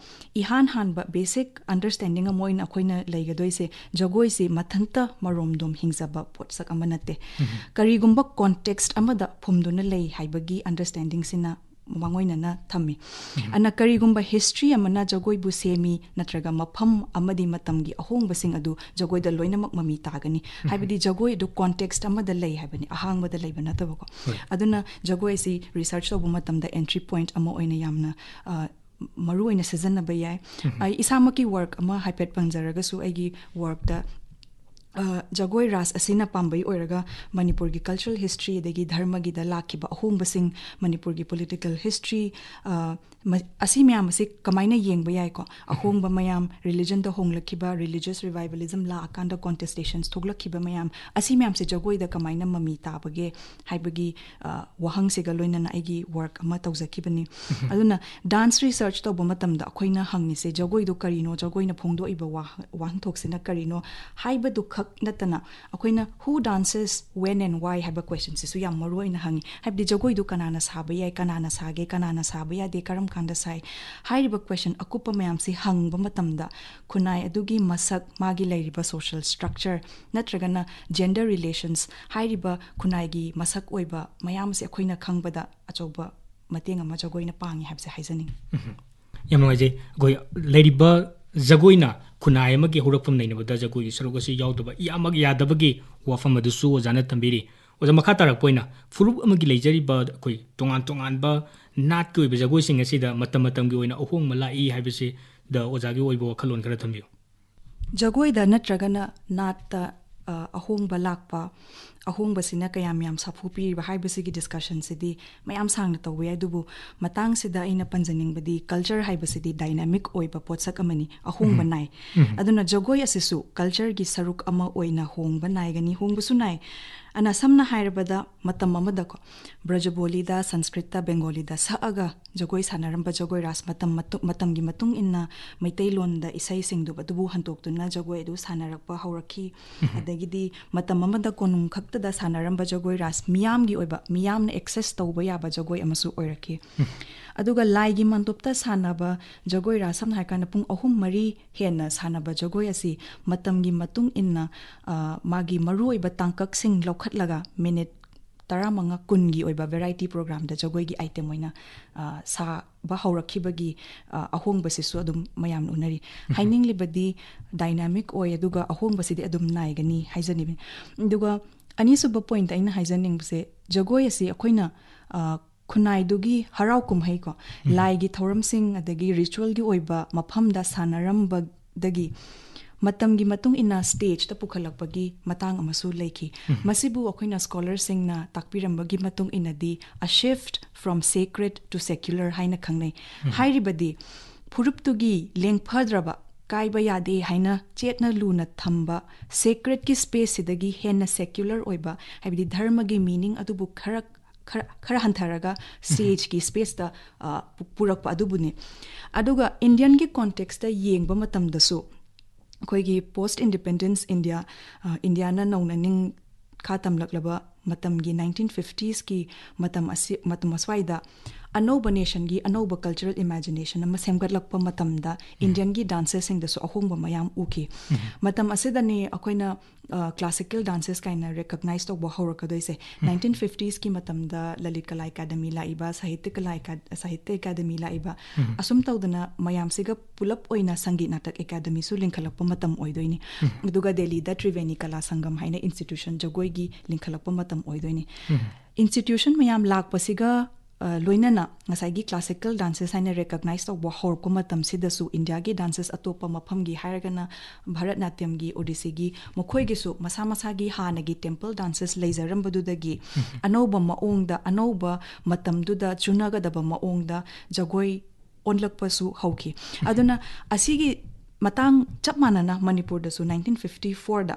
ꯏꯍꯥꯟ ꯍꯥꯟꯕ ꯕꯦꯁꯤꯛ ꯑꯟꯗꯔꯁ꯭ꯇꯦꯟꯗꯤꯡ ꯑꯃ ꯑꯣꯏꯅ ꯑꯩꯈꯣꯏꯅ ꯂꯩꯒꯗꯣꯏꯁꯦ ꯖꯒꯣꯏꯁꯤ ꯃꯊꯟꯇ ꯃꯔꯣꯝꯗꯣꯝ ꯍꯤꯡꯖꯕ ꯄꯣꯠꯁꯛ ꯑꯃ ꯅꯠꯇꯦ꯫ ꯀꯔꯤꯒꯨꯝꯕ ꯀꯣꯟꯇꯦꯛꯁ ꯑꯃꯗ ꯐꯨꯝꯗꯨꯅ ꯂꯩ ꯍꯥꯏꯕꯒꯤ ꯑꯟꯗꯔꯁ꯭ꯇꯦꯟꯗꯤꯡꯁꯤꯅ ꯃꯥꯡꯑꯣꯏꯅꯅ ꯊꯝꯃꯤ꯫ ꯑꯅ ꯀꯔꯤꯒꯨꯝꯕ ꯍꯤꯁꯇ꯭ꯔꯤ ꯑꯃꯅ ꯖꯒꯣꯏꯕꯨ ꯁꯦꯝꯃꯤ ꯅꯠꯇ꯭ꯔꯒ ꯃꯐꯝ ꯑꯃꯗꯤ ꯃꯇꯝꯒꯤ ꯑꯍꯣꯡꯕꯁꯤꯡ ꯑꯗꯨ ꯖꯒꯣꯏꯗ ꯂꯣꯏꯅꯃꯛ ꯃꯃꯤ ꯇꯥꯒꯅꯤ꯫ ꯍꯥꯏꯕꯗꯤ ꯖꯒꯣꯏ ꯑꯗꯨ ꯀꯣꯟꯇꯦꯛꯁ ꯑꯃꯗ ꯂꯩ ꯍꯥꯏꯕꯅꯤ, ꯑꯍꯥꯡꯕꯗ ꯂꯩꯕ ꯅꯠꯇꯕꯀꯣ꯫ ꯑꯗꯨꯅ ꯖꯒꯣꯏ ꯑꯁꯤ ꯔꯤꯁꯔꯆ ꯇꯧꯕ ꯃꯇꯝꯗ ꯑꯦꯟꯇ꯭ꯔꯤ ꯄꯣꯏꯟꯠ ꯑꯃ ꯑꯣꯏꯅ ꯌꯥꯝꯅ, ꯑ, ꯃꯔꯨ ꯑꯣꯏꯅ ꯁꯤꯖꯤꯟꯅꯕ ꯌꯥꯏ꯫ ꯑꯩ ꯏꯁꯥꯃꯛꯀꯤ ꯋꯥꯔꯛ ꯑꯃ ꯍꯥꯏꯐꯦꯠ ꯄꯟꯖꯔꯒꯁꯨ, ꯑꯩꯒꯤ ꯋꯥꯔꯛꯇ, ꯑ, ꯖꯒꯣꯏ ꯔꯥꯁ ꯑꯁꯤꯅ ꯄꯥꯝꯕꯩ ꯑꯣꯏꯔꯒ ꯃꯅꯤꯄꯨꯔꯒꯤ ꯀꯜꯆꯔꯦꯜ ꯍꯤꯁꯇ꯭ꯔꯤ ꯑꯗꯒꯤ ꯙꯔꯃꯒꯤꯗ ꯂꯥꯛꯈꯤꯕ ꯑꯍꯣꯡꯕꯁꯤꯡ, ꯃꯅꯤꯄꯨꯔꯒꯤ ꯄꯣꯂꯤꯇꯤꯀꯦꯜ ꯍꯤꯁꯇ꯭ꯔꯤ, ꯑ, ꯃ-, ꯑꯁꯤ ꯃꯌꯥꯝ ꯑꯁꯤ ꯀꯃꯥꯏꯅ ꯌꯦꯡꯕ ꯌꯥꯏꯀꯣ? ꯑꯍꯣꯡꯕ ꯃꯌꯥꯝ, ꯔꯤꯂꯤꯖꯟꯗ ꯍꯣꯡꯂꯛꯈꯤꯕ, ꯔꯤꯂꯤꯖꯁ ꯔꯤꯚꯥꯏꯕꯂꯤꯖꯝ ꯂꯥꯛꯑꯀꯥꯟꯗ ꯀꯣꯟꯇꯦꯁꯇꯦꯁꯟꯁ ꯊꯣꯛꯂꯛꯈꯤꯕ ꯃꯌꯥꯝ ꯑꯁꯤ ꯃꯌꯥꯝꯁꯦ ꯖꯒꯣꯏꯗ ꯀꯃꯥꯏꯅ ꯃꯃꯤ ꯇꯥꯕꯒꯦ ꯍꯥꯏꯕꯒꯤ, ꯑ, ꯋꯥꯍꯪꯁꯤꯒ ꯂꯣꯏꯅꯅ ꯑꯩꯒꯤ ꯋꯥꯔꯛ ꯑꯃ ꯇꯧꯖꯈꯤꯕꯅꯤ꯫ ꯑꯗꯨꯅ ꯗꯥꯟꯁ ꯔꯤꯁꯔꯆ ꯇꯧꯕ ꯃꯇꯝꯗ ꯑꯩꯈꯣꯏꯅ ꯍꯪꯉꯤꯁꯦ ꯖꯒꯣꯏꯗꯣ ꯀꯔꯤꯅꯣ, ꯖꯒꯣꯏꯅ ꯐꯣꯡꯗꯣꯛꯏꯕ ꯋꯥꯍ-, ꯋꯥꯍꯟꯊꯣꯛꯁꯤꯅ ꯀꯔꯤꯅꯣ ꯍꯥꯏꯕꯗꯨ ꯈꯛ ꯅꯠꯇꯅ ꯑꯩꯈꯣꯏꯅ "Who dances, when and why?" ꯍꯥꯏꯕ ꯀ꯭ꯋꯦꯁꯟꯁꯤꯁꯨ ꯌꯥꯝ ꯃꯔꯨ ꯑꯣꯏꯅ ꯍꯪꯉꯤ꯫ ꯍꯥꯏꯕꯗꯤ ꯖꯒꯣꯏꯗꯨ ꯀꯅꯥꯅ ꯁꯥꯕ ꯌꯥꯏ, ꯀꯅꯥꯅ ꯁꯥꯒꯦ, ꯀꯅꯥꯅ ꯁꯥꯕ ꯌꯥꯗꯦ, ꯀꯔꯝ ꯀꯥꯟꯗ ꯁꯥꯏ ꯍꯥꯏꯔꯤꯕ ꯀ꯭ꯋꯦꯁꯟ ꯑꯀꯨꯞꯄ ꯃꯌꯥꯝꯁꯤ ꯍꯪꯕ ꯃꯇꯝꯗ ꯈꯨꯟꯅꯥꯏ ꯑꯗꯨꯒꯤ ꯃꯁꯛ, ꯃꯥꯒꯤ ꯂꯩꯔꯤꯕ ꯁꯣꯁꯤꯌꯦꯜ ꯁ꯭ꯇ꯭ꯔꯛꯆꯔ ꯅꯠꯇ꯭ꯔꯒꯅ ꯖꯦꯟꯗꯔ ꯔꯤꯂꯦꯁꯟꯁ ꯍꯥꯏꯔꯤꯕ ꯈꯨꯟꯅꯥꯏꯒꯤ ꯃꯁꯛ ꯑꯣꯏꯕ ꯃꯌꯥꯝ ꯑꯁꯤ ꯑꯩꯈꯣꯏꯅ ꯈꯪꯕꯗ ꯑꯆꯧꯕ ꯃꯇꯦꯡ ꯑꯃ ꯖꯒꯣꯏꯅ ꯄꯥꯡꯉꯤ ꯍꯥꯏꯕꯁꯦ ꯍꯥꯏꯖꯅꯤꯡꯉꯤ꯫ ꯌꯥꯝ ꯅꯨꯡꯉꯥꯏꯖꯩ꯫ ꯑꯩꯈꯣꯏ ꯂꯩꯔꯤꯕ ꯖꯒꯣꯏꯅ ꯈꯨꯟꯅꯥꯏ ꯑꯃꯒꯤ ꯍꯧꯔꯛꯐꯝ ꯅꯩꯅꯕꯗ ꯖꯒꯣꯏꯒꯤ ꯁꯔꯨꯛ ꯑꯁꯤ ꯌꯥꯎꯗꯕ ꯌꯥꯃꯛ ꯌꯥꯗꯕꯒꯤ ꯋꯥꯐꯝ ꯑꯗꯨꯁꯨ ꯑꯣꯖꯥꯅ ꯊꯝꯕꯤꯔꯤ꯫ ꯑꯣꯖꯥ, ꯃꯈꯥ ꯇꯥꯔꯛꯄ ꯑꯣꯏꯅ ꯐꯨꯔꯨꯞ ꯑꯃꯒꯤ ꯂꯩꯖꯔꯤꯕ ꯑꯩꯈꯣꯏ ꯇꯣꯉꯥꯟ ꯇꯣꯉꯥꯟꯕ ꯅꯥꯠꯀꯤ ꯑꯣꯏꯕ ꯖꯒꯣꯏꯁꯤꯡ ꯑꯁꯤꯗ ꯃꯇꯝ ꯃꯇꯝꯒꯤ ꯑꯣꯏꯅ ꯑꯍꯣꯡꯕ ꯂꯥꯛꯏ ꯍꯥꯏꯕꯁꯤꯗ ꯑꯣꯖꯥꯒꯤ ꯑꯣꯏꯕ ꯋꯥꯈꯜꯂꯣꯟ ꯈꯔ ꯊꯝꯕꯤꯌꯨ꯫ ꯖꯒꯣꯏꯗ ꯅꯠꯇ꯭ꯔꯒꯅ ꯅꯥꯠꯇ, ꯑ, ꯑꯍꯣꯡꯕ ꯂꯥꯛꯄ, ꯑꯍꯣꯡꯕꯁꯤꯅ ꯀꯌꯥꯝ ꯌꯥꯝ ꯁꯥꯐꯨ ꯄꯤꯔꯤꯕ ꯍꯥꯏꯕꯁꯤꯒꯤ ꯗꯤꯁꯀꯁꯟꯁꯤꯗꯤ ꯃꯌꯥꯝ ꯁꯥꯡꯅ ꯇꯧꯕ ꯌꯥꯏ꯫ ꯑꯗꯨꯕꯨ ꯃꯇꯥꯡꯁꯤꯗ ꯑꯩꯅ ꯄꯟꯖꯅꯤꯡꯕꯗꯤ, ꯀꯜꯆꯔ ꯍꯥꯏꯕꯁꯤꯗꯤ ꯗꯥꯏꯅꯥꯃꯤꯛ ꯑꯣꯏꯕ ꯄꯣꯠꯁꯛ ꯑꯃꯅꯤ, ꯑꯍꯣꯡꯕ ꯅꯥꯏ꯫ ꯑꯗꯨꯅ ꯖꯒꯣꯏ ꯑꯁꯤꯁꯨ ꯀꯜꯆꯔꯒꯤ ꯁꯔꯨꯛ ꯑꯃ ꯑꯣꯏꯅ ꯍꯣꯡꯕ ꯅꯥꯏꯒꯅꯤ, ꯍꯣꯡꯕꯁꯨ ꯅꯥꯏ꯫ ꯑꯅ ꯁꯝꯅ ꯍꯥꯏꯔꯕꯗ, ꯃꯇꯝ ꯑꯃꯗꯀꯣ, ꯕ꯭ꯔꯖꯕꯣꯂꯤꯗ, ꯁꯪꯁꯀ꯭ꯔꯤꯠꯇ, ꯕꯦꯡꯒꯣꯂꯤꯗ ꯁꯛꯑꯒ ꯖꯒꯣꯏ ꯁꯥꯟꯅꯔꯝꯕ ꯖꯒꯣꯏ ꯔꯥꯁ, ꯃꯇꯝ ꯃꯇꯨ-, ꯃꯇꯝꯒꯤ ꯃꯇꯨꯡ ꯏꯟꯅ ꯃꯩꯇꯩꯂꯣꯟꯗ ꯏꯁꯩꯁꯤꯡꯗꯨ ꯑꯗꯨꯕꯨ ꯍꯟꯗꯣꯛꯇꯨꯅ ꯖꯒꯣꯏ ꯑꯗꯨ ꯁꯥꯟꯅꯔꯛꯄ ꯍꯧꯔꯛꯈꯤ꯫ ꯑꯗꯒꯤꯗꯤ ꯃꯇꯝ ꯑꯃꯗ ꯀꯣꯅꯨꯡ ꯈꯛꯇꯗ ꯁꯥꯟꯅꯔꯝꯕ ꯖꯒꯣꯏ ꯔꯥꯁ ꯃꯤꯌꯥꯝꯒꯤ ꯑꯣꯏꯕ, ꯃꯤꯌꯥꯝꯅ ꯑꯦꯛꯁꯦꯁ ꯇꯧꯕ ꯌꯥꯕ ꯖꯒꯣꯏ ꯑꯃꯁꯨ ꯑꯣꯏꯔꯛꯈꯤ꯫ ꯑꯗꯨꯒ ꯂꯥꯏꯒꯤ ꯃꯥꯟꯗꯣꯞꯇ ꯁꯥꯟꯅꯕ ꯖꯒꯣꯏ ꯔꯥꯁ, ꯁꯝꯅ ꯍꯥꯏꯔꯀꯥꯟꯗ ꯄꯨꯡ ꯑꯍꯨꯝ ꯃꯔꯤ ꯍꯦꯟꯅ ꯁꯥꯟꯅꯕ ꯖꯒꯣꯏ ꯑꯁꯤ ꯃꯇꯝꯒꯤ ꯃꯇꯨꯡ ꯏꯟꯅ, ꯑ, ꯃꯥꯒꯤ ꯃꯔꯨꯑꯣꯏꯕ ꯇꯥꯡꯀꯛꯁꯤꯡ ꯂꯧꯈꯠꯂꯒ ꯃꯤꯅꯤꯠ ꯇꯔꯥꯃꯉꯥ ꯀꯨꯟꯒꯤ ꯑꯣꯏꯕ ꯚꯦꯔꯥꯏꯇꯤ ꯄ꯭ꯔꯣꯒ꯭ꯔꯥꯝꯗ ꯖꯒꯣꯏꯒꯤ ꯑꯥꯏꯇꯦꯝ ꯑꯣꯏꯅ, ꯑ, ꯁꯥꯕ ꯍꯧꯔꯛꯈꯤꯕꯒꯤ, ꯑ, ꯑꯍꯣꯡꯕꯁꯤꯁꯨ ꯑꯗꯨꯝ ꯃꯌꯥꯝꯅ ꯎꯅꯔꯤ꯫ ꯍꯥꯏꯅꯤꯡꯂꯤꯕꯗꯤ ꯗꯥꯏꯅꯥꯃꯤꯛ ꯑꯣꯏ, ꯑꯗꯨꯒ ꯑꯍꯣꯡꯕꯁꯤꯗꯤ ꯑꯗꯨꯝ ꯅꯥꯏꯒꯅꯤ ꯍꯥꯏꯖꯅꯤꯡꯏ꯫ ꯑꯗꯨꯒ ꯑꯅꯤꯁꯨꯕ ꯄꯣꯏꯟꯠ ꯑꯩꯅ ꯍꯥꯏꯖꯅꯤꯡꯕꯁꯦ, ꯖꯒꯣꯏ ꯑꯁꯤ ꯑꯩꯈꯣꯏꯅ, ꯑ, ꯈꯨꯟꯅꯥꯏꯗꯨꯒꯤ ꯍꯔꯥꯎ ꯀꯨꯝꯍꯩ ꯀꯣ, ꯂꯥꯏꯒꯤ ꯊꯧꯔꯝꯁꯤꯡ ꯑꯗꯒꯤ ꯔꯤꯆꯨꯋꯦꯜꯒꯤ ꯑꯣꯏꯕ ꯃꯐꯝꯗ ꯁꯥꯟꯅꯔꯝꯕꯗꯒꯤ ꯃꯇꯝꯒꯤ ꯃꯇꯨꯡ ꯏꯟꯅ ꯁ꯭ꯇꯦꯖꯇ ꯄꯨꯈꯠꯂꯛꯄꯒꯤ ꯃꯇꯥꯡ ꯑꯃꯁꯨ ꯂꯩꯈꯤ꯫ ꯃꯁꯤꯕꯨ ꯑꯩꯈꯣꯏꯅ ꯁ꯭ꯀꯣꯂꯔꯁꯤꯡꯅ ꯇꯥꯛꯄꯤꯔꯝꯕꯒꯤ ꯃꯇꯨꯡ ꯏꯟꯅꯗꯤ, a shift from sacred to secular ꯍꯥꯏꯅ ꯈꯪꯅꯩ꯫ ꯍꯥꯏꯔꯤꯕꯗꯤ ꯐꯨꯔꯨꯞꯇꯨꯒꯤ ꯂꯦꯡꯐꯗ꯭ꯔꯕ, ꯀꯥꯏꯕ ꯌꯥꯗꯦ ꯍꯥꯏꯅ ꯆꯦꯠꯅ ꯂꯨꯅ ꯊꯝꯕ ꯁꯦꯀ꯭ꯔꯦꯠꯀꯤ ꯁ꯭ꯄꯦꯁꯁꯤꯗꯒꯤ ꯍꯦꯟꯅ ꯁꯦꯀ꯭ꯌꯨꯂꯔ ꯑꯣꯏꯕ, ꯍꯥꯏꯕꯗꯤ ꯙꯔꯃꯒꯤ ꯃꯤꯅꯤꯡ ꯑꯗꯨꯕꯨ ꯈꯔ, ꯈꯔ, ꯈꯔ ꯍꯟꯊꯔꯒ ꯁ꯭ꯇꯦꯖꯀꯤ ꯁ꯭ꯄꯦꯁꯇ, ꯑ, ꯄꯨ-, ꯄꯨꯔꯛꯄ ꯑꯗꯨꯕꯨꯅꯤ꯫ ꯑꯗꯨꯒ ꯏꯟꯗꯤꯌꯟꯒꯤ ꯀꯣꯟꯇꯦꯛꯁꯇ ꯌꯦꯡꯕ ꯃꯇꯝꯗꯁꯨ, ꯑꯩꯈꯣꯏꯒꯤ ꯄꯣꯁꯠ ꯏꯟꯗꯤꯄꯦꯟꯗꯦꯟꯁ ꯏꯟꯗꯤꯌꯥ, ꯑ, ꯏꯟꯗꯤꯌꯥꯅ ꯅꯧꯅ ꯅꯤꯡꯈꯥ ꯇꯝꯂꯛꯂꯕ ꯃꯇꯝꯒꯤ ꯅꯥꯏꯟꯇꯤꯟ ꯐꯤꯐꯇꯤꯁꯀꯤ ꯃꯇꯝ ꯑꯁꯤ, ꯃꯇꯝ ꯑꯁ꯭ꯋꯥꯏꯗ ꯑꯅꯧꯕ ꯅꯦꯁꯟꯒꯤ ꯑꯅꯧꯕ ꯀꯜꯆꯔꯦꯜ ꯏꯃꯦꯖꯤꯅꯦꯁꯟ ꯑꯃ ꯁꯦꯝꯒꯠꯂꯛꯄ ꯃꯇꯝꯗ ꯏꯟꯗꯤꯌꯟꯒꯤ ꯗꯥꯟꯁꯦꯁꯁꯤꯡꯗꯁꯨ ꯑꯍꯣꯡꯕ ꯃꯌꯥꯝ ꯎꯈꯤ꯫ ꯃꯇꯝ ꯑꯁꯤꯗꯅꯤ ꯑꯩꯈꯣꯏꯅ, ꯑ, ꯀ꯭ꯂꯥꯁꯤꯀꯦꯜ ꯗꯥꯟꯁꯦꯁ ꯀꯥꯏꯅ ꯔꯦꯀꯒꯅꯥꯏꯁ ꯇꯧꯕ ꯍꯧꯔꯛꯀꯗꯣꯏꯁꯦ꯫ ꯅꯥꯏꯟꯇꯤꯟ ꯐꯤꯐꯇꯤꯁꯀꯤ ꯃꯇꯝꯗ ꯂꯂꯤꯠ ꯀꯂꯥ ꯑꯦꯀꯥꯗꯃꯤ ꯂꯥꯛꯏꯕ, ꯁꯥꯍꯤꯇ꯭ꯌ ꯀꯂꯥ ꯑꯦꯀꯥ-, ꯁꯥꯍꯤꯇ꯭ꯌ ꯑꯦꯀꯥꯗꯃꯤ ꯂꯥꯛꯏꯕ, ꯑꯁꯨꯝ ꯇꯧꯗꯅ ꯃꯌꯥꯝꯁꯤꯒ ꯄꯨꯂꯞ ꯑꯣꯏꯅ ꯁꯪꯒꯤꯠ ꯅꯥꯇꯛ ꯑꯦꯀꯥꯗꯃꯤꯁꯨ ꯂꯤꯡꯈꯠꯂꯛꯄ ꯃꯇꯝ ꯑꯣꯏꯗꯣꯏꯅꯤ꯫ ꯑꯗꯨꯒ ꯗꯦꯜꯂꯤꯗ ꯇ꯭ꯔꯤꯕꯦꯅꯤ ꯀꯂꯥ ꯁꯪꯒꯝ ꯍꯥꯏꯅ ꯏꯟꯁꯇꯤꯇ꯭ꯌꯨꯁꯟ ꯖꯒꯣꯏꯒꯤ ꯂꯤꯡꯈꯠꯂꯛꯄ ꯃꯇꯝ ꯑꯣꯏꯗꯣꯏꯅꯤ꯫ ꯏꯟꯁꯇꯤꯇ꯭ꯌꯨꯁꯟ ꯃꯌꯥꯝ ꯂꯥꯛꯄꯁꯤꯒ ꯑ, ꯂꯣꯏꯅꯅ ꯉꯁꯥꯏꯒꯤ classical dances ꯍꯥꯏꯅ recognize ꯇꯧꯕ ꯍꯧꯔꯛꯄ ꯃꯇꯝꯁꯤꯗꯁꯨ ꯏꯟꯗꯤꯌꯥꯒꯤ dances ꯑꯇꯣꯞꯄ ꯃꯐꯝꯒꯤ ꯍꯥꯏꯔꯒꯅ ꯚꯥꯔꯠꯅꯥꯇ꯭ꯌꯝꯒꯤ, ꯑꯣꯗꯤꯁꯤꯒꯤ, ꯃꯈꯣꯏꯒꯤꯁꯨ ꯃꯁꯥ ꯃꯁꯥꯒꯤ ꯍꯥꯟꯅꯒꯤ temple dances ꯂꯩꯖꯔꯝꯕꯗꯨꯗꯒꯤ ꯑꯅꯧꯕ ꯃꯑꯣꯡꯗ, ꯑꯅꯧꯕ ꯃꯇꯝꯗꯨꯗ ꯆꯨꯅꯒꯗꯕ ꯃꯑꯣꯡꯗ ꯖꯒꯣꯏ ꯑꯣꯟꯂꯛꯄꯁꯨ ꯍꯧꯈꯤ꯫ ꯑꯗꯨꯅ ꯑꯁꯤꯒꯤ ꯃꯇꯥꯡ ꯆꯞ ꯃꯥꯟꯅꯅ ꯃꯅꯤꯄꯨꯔꯗꯁꯨ nineteen fifty fourꯗ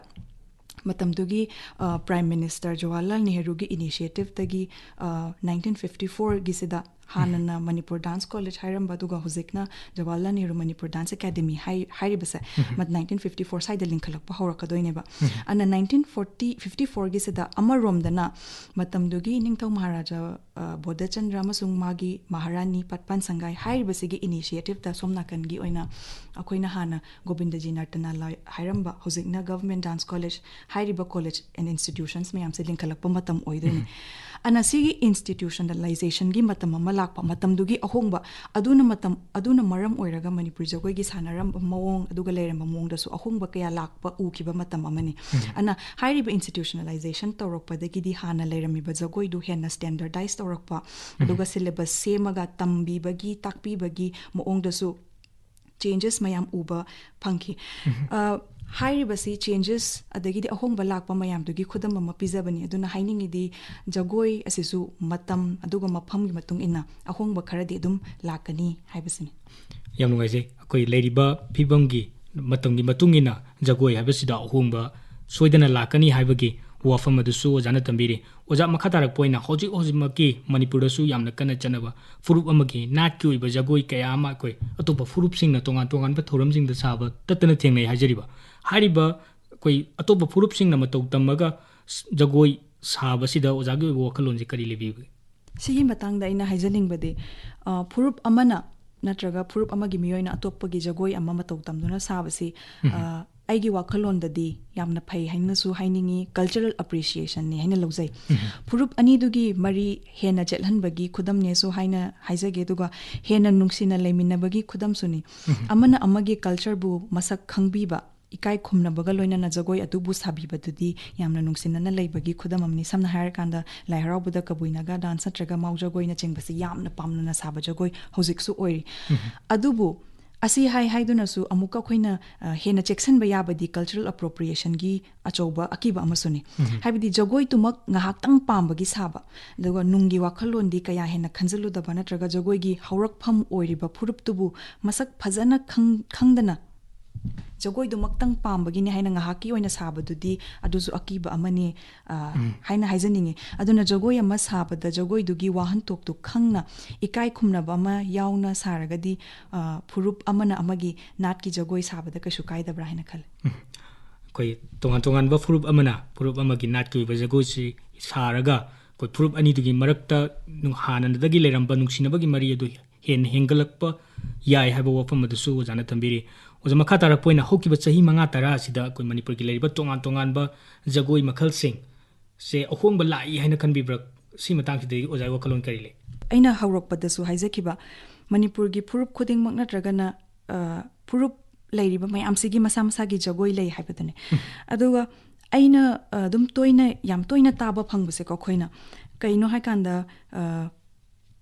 ꯃꯇꯝꯗꯨꯒꯤ, ꯑ, Prime Minister ꯖꯋꯥꯍꯔꯂꯥꯜ ꯅꯦꯍꯔꯨꯒꯤ initiativeꯇꯒꯤ, ꯑ, nineteen fifty fourꯒꯤꯁꯤꯗ ꯍꯥꯟꯅꯅ ꯃꯅꯤꯄꯨꯔ Dance College ꯍꯥꯏꯔꯝꯕ, ꯑꯗꯨꯒ ꯍꯧꯖꯤꯛꯅ ꯖꯋꯥꯍꯔꯂꯥꯜ ꯅꯦꯍꯔꯨ ꯃꯅꯤꯄꯨꯔ Dance Academy ꯍꯥꯏ-, ꯍꯥꯏꯔꯤꯕꯁꯦ, ꯃ-, nineteen fifty four ꯁ꯭ꯋꯥꯏꯗ ꯂꯤꯡꯈꯠꯂꯛꯄ ꯍꯧꯔꯛꯀꯗꯣꯏꯅꯦꯕ꯫ ꯑꯗꯨꯅ nineteen forty, fifty fourꯒꯤꯁꯤꯗ ꯑꯃꯔꯣꯝꯗꯅ ꯃꯇꯝꯗꯨꯒꯤ ꯅꯤꯡꯊꯧ ꯃꯍꯥꯔꯥꯖꯥ, ꯑ, ꯕꯣꯙꯆꯟꯗ꯭ꯔ ꯑꯃꯁꯨꯡ ꯃꯥꯒꯤ ꯃꯍꯥꯔꯥꯅꯤ ꯄꯠꯄꯥꯟ ꯁꯪꯒꯥꯏ ꯍꯥꯏꯔꯤꯕꯁꯤꯒꯤ initiativeꯇ ꯁꯣꯝ ꯅꯥꯀꯟꯒꯤ ꯑꯣꯏꯅ ꯑꯩꯈꯣꯏꯅ ꯍꯥꯟꯅ ꯒꯣꯕꯤꯟꯗꯖꯤ ꯅꯔꯇꯅꯥꯂꯥ ꯍꯥꯏꯔꯝꯕ, ꯍꯧꯖꯤꯛꯅ Government Dance College ꯍꯥꯏꯔꯤꯕ college and institutions ꯃꯌꯥꯝꯁꯦ ꯂꯤꯡꯈꯠꯂꯛꯄ ꯃꯇꯝ ꯑꯣꯏꯗꯣꯏꯅꯤ꯫ ꯑꯗꯨꯅ ꯁꯤꯒꯤ institutionalizationꯒꯤ ꯃꯇꯝ ꯑꯃ ꯂꯥꯛꯄ, ꯃꯇꯝꯗꯨꯒꯤ ꯑꯍꯣꯡꯕ, ꯑꯗꯨꯅ ꯃꯇꯝ, ꯑꯗꯨꯅ ꯃꯔꯝ ꯑꯣꯏꯔꯒ ꯃꯅꯤꯄꯨꯔꯤ ꯖꯒꯣꯏꯒꯤ ꯁꯥꯟꯅꯔꯝꯕ ꯃꯑꯣꯡ, ꯑꯗꯨꯒ ꯂꯩꯔꯝꯕ ꯃꯑꯣꯡꯗꯁꯨ ꯑꯍꯣꯡꯕ ꯀꯌꯥ ꯂꯥꯛꯄ ꯎꯈꯤꯕ ꯃꯇꯝ ꯑꯃꯅꯤ꯫ ꯑꯗꯨꯅ ꯍꯥꯏꯔꯤꯕ institutionalization ꯇꯧꯔꯛꯄꯗꯒꯤꯗꯤ ꯍꯥꯟꯅ ꯂꯩꯔꯝꯃꯤꯕ ꯖꯒꯣꯏꯗꯨ ꯍꯦꯟꯅ standardize ꯇꯧꯔꯛꯄ, ꯑꯗꯨꯒ syllabus ꯁꯦꯝꯃꯒ ꯇꯝꯕꯤꯕꯒꯤ, ꯇꯥꯛꯄꯤꯕꯒꯤ ꯃꯑꯣꯡꯗꯁꯨ changes ꯃꯌꯥꯝ ꯎꯕ ꯐꯪꯈꯤ꯫ ꯑ, ꯍꯥꯏꯔꯤꯕꯁꯤ changes ꯑꯗꯒꯤꯗꯤ ꯑꯍꯣꯡꯕ ꯂꯥꯛꯄ ꯃꯌꯥꯝꯗꯨꯒꯤ ꯈꯨꯗꯝ ꯑꯃ ꯄꯤꯖꯕꯅꯤ꯫ ꯑꯗꯨꯅ ꯍꯥꯏꯅꯤꯡꯉꯤꯗꯤ, ꯖꯒꯣꯏ ꯑꯁꯤꯁꯨ ꯃꯇꯝ ꯑꯗꯨꯒ ꯃꯐꯝꯒꯤ ꯃꯇꯨꯡ ꯏꯟꯅ ꯑꯍꯣꯡꯕ ꯈꯔꯗꯤ ꯑꯗꯨꯝ ꯂꯥꯛꯀꯅꯤ ꯍꯥꯏꯕꯁꯤꯅꯤ꯫ ꯌꯥꯝ ꯅꯨꯡꯉꯥꯏꯖꯩ꯫ ꯑꯩꯈꯣꯏ ꯂꯩꯔꯤꯕ ꯐꯤꯕꯝꯒꯤ, ꯃꯇꯝꯒꯤ ꯃꯇꯨꯡ ꯏꯟꯅ ꯖꯒꯣꯏ ꯍꯥꯏꯕꯁꯤꯗ ꯑꯍꯣꯡꯕ ꯁꯣꯏꯗꯅ ꯂꯥꯛꯀꯅꯤ ꯍꯥꯏꯕꯒꯤ ꯋꯥꯐꯝ ꯑꯗꯨꯁꯨ ꯑꯣꯖꯥꯅ ꯇꯝꯕꯤꯔꯤ꯫ ꯑꯣꯖꯥ, ꯃꯈꯥ ꯇꯥꯔꯛꯄ ꯑꯣꯏꯅ ꯍꯧꯖꯤꯛ ꯍꯧꯖꯤꯛꯃꯛꯀꯤ ꯃꯅꯤꯄꯨꯔꯗꯁꯨ ꯌꯥꯝꯅ ꯀꯟꯅ ꯆꯠꯅꯕ ꯐꯨꯔꯨꯞ ꯑꯃꯒꯤ ꯅꯥꯠꯀꯤ ꯑꯣꯏꯕ ꯖꯒꯣꯏ ꯀꯌꯥ ꯑꯃ ꯑꯩꯈꯣꯏ ꯑꯇꯣꯞꯄ ꯐꯨꯔꯨꯞꯁꯤꯡꯅ ꯇꯣꯉꯥꯟ ꯇꯣꯉꯥꯟꯕ ꯊꯧꯔꯝꯁꯤꯡꯗ ꯁꯥꯕ ꯇꯠꯇꯅ ꯊꯦꯡꯅꯩ ꯍꯥꯏꯖꯔꯤꯕ꯫ ꯍꯥꯏꯔꯤꯕ ꯑꯩꯈꯣꯏ ꯑꯇꯣꯞꯄ ꯐꯨꯔꯨꯞꯁꯤꯡꯅ ꯃꯇꯧ ꯇꯝꯃꯒ ꯖꯒꯣꯏ ꯁꯥꯕꯁꯤꯗ ꯑꯣꯖꯥꯒꯤ ꯑꯣꯏꯕ ꯋꯥꯈꯜꯂꯣꯟꯁꯦ ꯀꯔꯤ ꯂꯩꯕꯤꯕꯒꯦ? ꯁꯤꯒꯤ ꯃꯇꯥꯡꯗ ꯑꯩꯅ ꯍꯥꯏꯖꯅꯤꯡꯕꯗꯤ, ꯑ, ꯐꯨꯔꯨꯞ ꯑꯃꯅ ꯅꯠꯇ꯭ꯔꯒ ꯐꯨꯔꯨꯞ ꯑꯃꯒꯤ ꯃꯤꯑꯣꯏꯅ ꯑꯇꯣꯞꯄꯒꯤ ꯖꯒꯣꯏ ꯑꯃ ꯃꯇꯧ ꯇꯝꯗꯨꯅ ꯁꯥꯕꯁꯤ, ꯑ, ꯑꯩꯒꯤ ꯋꯥꯈꯜꯂꯣꯟꯗꯗꯤ ꯌꯥꯝꯅ ꯐꯩ ꯍꯥꯏꯅꯁꯨ ꯍꯥꯏꯅꯤꯡꯉꯤ, cultural appreciationꯅꯤ ꯍꯥꯏꯅ ꯂꯧꯖꯩ꯫ ꯐꯨꯔꯨꯞ ꯑꯅꯤꯗꯨꯒꯤ ꯃꯔꯤ ꯍꯦꯟꯅ ꯆꯦꯠꯍꯟꯕꯒꯤ ꯈꯨꯗꯝꯅꯦꯁꯨ ꯍꯥꯏꯅ ꯍꯥꯏꯖꯒꯦ, ꯑꯗꯨꯒ ꯍꯦꯟꯅ ꯅꯨꯡꯁꯤꯅ ꯂꯩꯃꯤꯟꯅꯕꯒꯤ ꯈꯨꯗꯝꯁꯨꯅꯤ꯫ ꯑꯃꯅ ꯑꯃꯒꯤ cultureꯕꯨ ꯃꯁꯛ ꯈꯪꯕꯤꯕ, ꯏꯀꯥꯏ ꯈꯨꯝꯅꯕꯒ ꯂꯣꯏꯅꯅ ꯖꯒꯣꯏ ꯑꯗꯨꯕꯨ ꯁꯥꯕꯤꯕꯗꯨꯗꯤ ꯌꯥꯝꯅ ꯅꯨꯡꯁꯤꯅꯅ ꯂꯩꯕꯒꯤ ꯈꯨꯗꯝ ꯑꯃꯅꯤ꯫ ꯁꯝꯅ ꯍꯥꯏꯔꯀꯥꯟꯗ, ꯂꯥꯏ ꯍꯔꯥꯎꯕꯗ ꯀꯕꯨꯏ ꯅꯥꯒꯥ ꯗꯥꯟꯁ ꯅꯠꯇ꯭ꯔꯒ ꯃꯥꯎ ꯖꯒꯣꯏꯅꯆꯤꯡꯕꯁꯤ ꯌꯥꯝꯅ ꯄꯥꯝꯅꯅ ꯁꯥꯕ ꯖꯒꯣꯏ ꯍꯧꯖꯤꯛꯁꯨ ꯑꯣꯏꯔꯤ꯫ ꯑꯗꯨꯕꯨ ꯑꯁꯤ ꯍꯥꯏ ꯍꯥꯏꯗꯨꯅꯁꯨ ꯑꯃꯨꯛꯀ ꯑꯩꯈꯣꯏꯅ, ꯑ, ꯍꯦꯟꯅ ꯆꯦꯛꯁꯤꯟꯕ ꯌꯥꯕꯗꯤ ꯀꯜꯆꯔꯦꯜ ꯑꯦꯄ꯭ꯔꯣꯄ꯭ꯔꯤꯌꯦꯁꯟꯒꯤ ꯑꯆꯧꯕ ꯑꯀꯤꯕ ꯑꯃꯁꯨꯅꯤ꯫ ꯍꯥꯏꯕꯗꯤ ꯖꯒꯣꯏꯗꯨꯃꯛ ꯉꯥꯏꯍꯥꯛꯇꯪ ꯄꯥꯝꯕꯒꯤ ꯁꯥꯕ, ꯑꯗꯨꯒ ꯅꯨꯡꯒꯤ ꯋꯥꯈꯜꯂꯣꯟꯗꯤ ꯀꯌꯥ ꯍꯦꯟꯅ ꯈꯟꯖꯤꯜꯂꯨꯗꯕ, ꯅꯠꯇ꯭ꯔꯒ ꯖꯒꯣꯏꯒꯤ ꯍꯧꯔꯛꯐꯝ ꯑꯣꯏꯔꯤꯕ ꯐꯨꯔꯨꯞꯇꯨꯕꯨ ꯃꯁꯛ ꯐꯖꯅ ꯈꯪ-, ꯈꯪꯗꯅ ꯖꯒꯣꯏꯗꯨꯃꯛꯇꯪ ꯄꯥꯝꯕꯒꯤꯅꯤ ꯍꯥꯏꯅ ꯉꯥꯏꯍꯥꯛꯀꯤ ꯑꯣꯏꯅ ꯁꯥꯕꯗꯨꯗꯤ ꯑꯗꯨꯁꯨ ꯑꯀꯤꯕ ꯑꯃꯅꯤ, ꯑ, ꯍꯥꯏꯅ ꯍꯥꯏꯖꯅꯤꯡꯉꯤ꯫ ꯑꯗꯨꯅ ꯖꯒꯣꯏ ꯑꯃ ꯁꯥꯕꯗ ꯖꯒꯣꯏꯗꯨꯒꯤ ꯋꯥꯍꯟꯊꯣꯛꯇꯨ ꯈꯪꯅ ꯏꯀꯥꯏ ꯈꯨꯝꯅꯕ ꯑꯃ ꯌꯥꯎꯅ ꯁꯥꯔꯒꯗꯤ, ꯑ, ꯐꯨꯔꯨꯞ ꯑꯃꯅ ꯑꯃꯒꯤ ꯅꯥꯠꯀꯤ ꯖꯒꯣꯏ ꯁꯥꯕꯗ ꯀꯩꯁꯨ ꯀꯥꯏꯗꯕ꯭ꯔꯥ ꯍꯥꯏꯅ ꯈꯜꯂꯤ꯫ ꯑꯩꯈꯣꯏ ꯇꯣꯉꯥꯟ ꯇꯣꯉꯥꯟꯕ ꯐꯨꯔꯨꯞ ꯑꯃꯅ ꯐꯨꯔꯨꯞ ꯑꯃꯒꯤ ꯅꯥꯠꯀꯤ ꯑꯣꯏꯕ ꯖꯒꯣꯏꯁꯤ ꯁꯥꯔꯒ, ꯑꯩꯈꯣꯏ ꯐꯨꯔꯨꯞ ꯑꯅꯤꯗꯨꯒꯤ ꯃꯔꯛꯇ ꯅꯨꯡ-, ꯍꯥꯟꯅꯗꯒꯤ ꯂꯩꯔꯝꯕ ꯅꯨꯡꯁꯤꯅꯕꯒꯤ ꯃꯔꯤ ꯑꯗꯨ ꯍꯦꯟꯅ ꯍꯦꯟꯒꯠꯂꯛꯄ ꯌꯥꯏ ꯍꯥꯏꯕ ꯋꯥꯐꯝ ꯑꯗꯨꯁꯨ ꯑꯣꯖꯥꯅ ꯊꯝꯕꯤꯔꯤ꯫ ꯑꯣꯖꯥ, ꯃꯈꯥ ꯇꯥꯔꯛꯄ ꯑꯣꯏꯅ ꯍꯧꯈꯤꯕ ꯆꯍꯤ ꯃꯉꯥ ꯇꯔꯥ ꯑꯁꯤꯗ ꯑꯩꯈꯣꯏ ꯃꯅꯤꯄꯨꯔꯒꯤ ꯂꯩꯔꯤꯕ ꯇꯣꯉꯥꯟ ꯇꯣꯉꯥꯟꯕ ꯖꯒꯣꯏ ꯃꯈꯜꯁꯤꯡ ꯁꯦ ꯑꯍꯣꯡꯕ ꯂꯥꯛꯏ ꯍꯥꯏꯅ ꯈꯟꯕꯤꯕ꯭ꯔꯥ? ꯁꯤ ꯃꯇꯥꯡꯁꯤꯗ ꯑꯣꯖꯥꯒꯤ ꯋꯥꯈꯜꯂꯣꯟ ꯀꯔꯤ ꯂꯩ? ꯑꯩꯅ ꯍꯧꯔꯛꯄꯗꯁꯨ ꯍꯥꯏꯖꯈꯤꯕ, ꯃꯅꯤꯄꯨꯔꯒꯤ ꯐꯨꯔꯨꯞ ꯈꯨꯗꯤꯡꯃꯛ ꯅꯠꯇ꯭ꯔꯒꯅ, ꯑ, ꯐꯨꯔꯨꯞ ꯂꯩꯔꯤꯕ ꯃꯌꯥꯝꯁꯤꯒꯤ ꯃꯁꯥ ꯃꯁꯥꯒꯤ ꯖꯒꯣꯏ ꯂꯩ ꯍꯥꯏꯕꯗꯨꯅꯦ꯫ ꯑꯗꯨꯒ ꯑꯩꯅ, ꯑ, ꯑꯗꯨꯝ ꯇꯣꯏꯅ, ꯌꯥꯝ ꯇꯣꯏꯅ ꯇꯥꯕ ꯐꯪꯕꯁꯦꯀꯣ, ꯑꯩꯈꯣꯏꯅ ꯀꯩꯅꯣ ꯍꯥꯏꯀꯥꯟꯗ, ꯑ,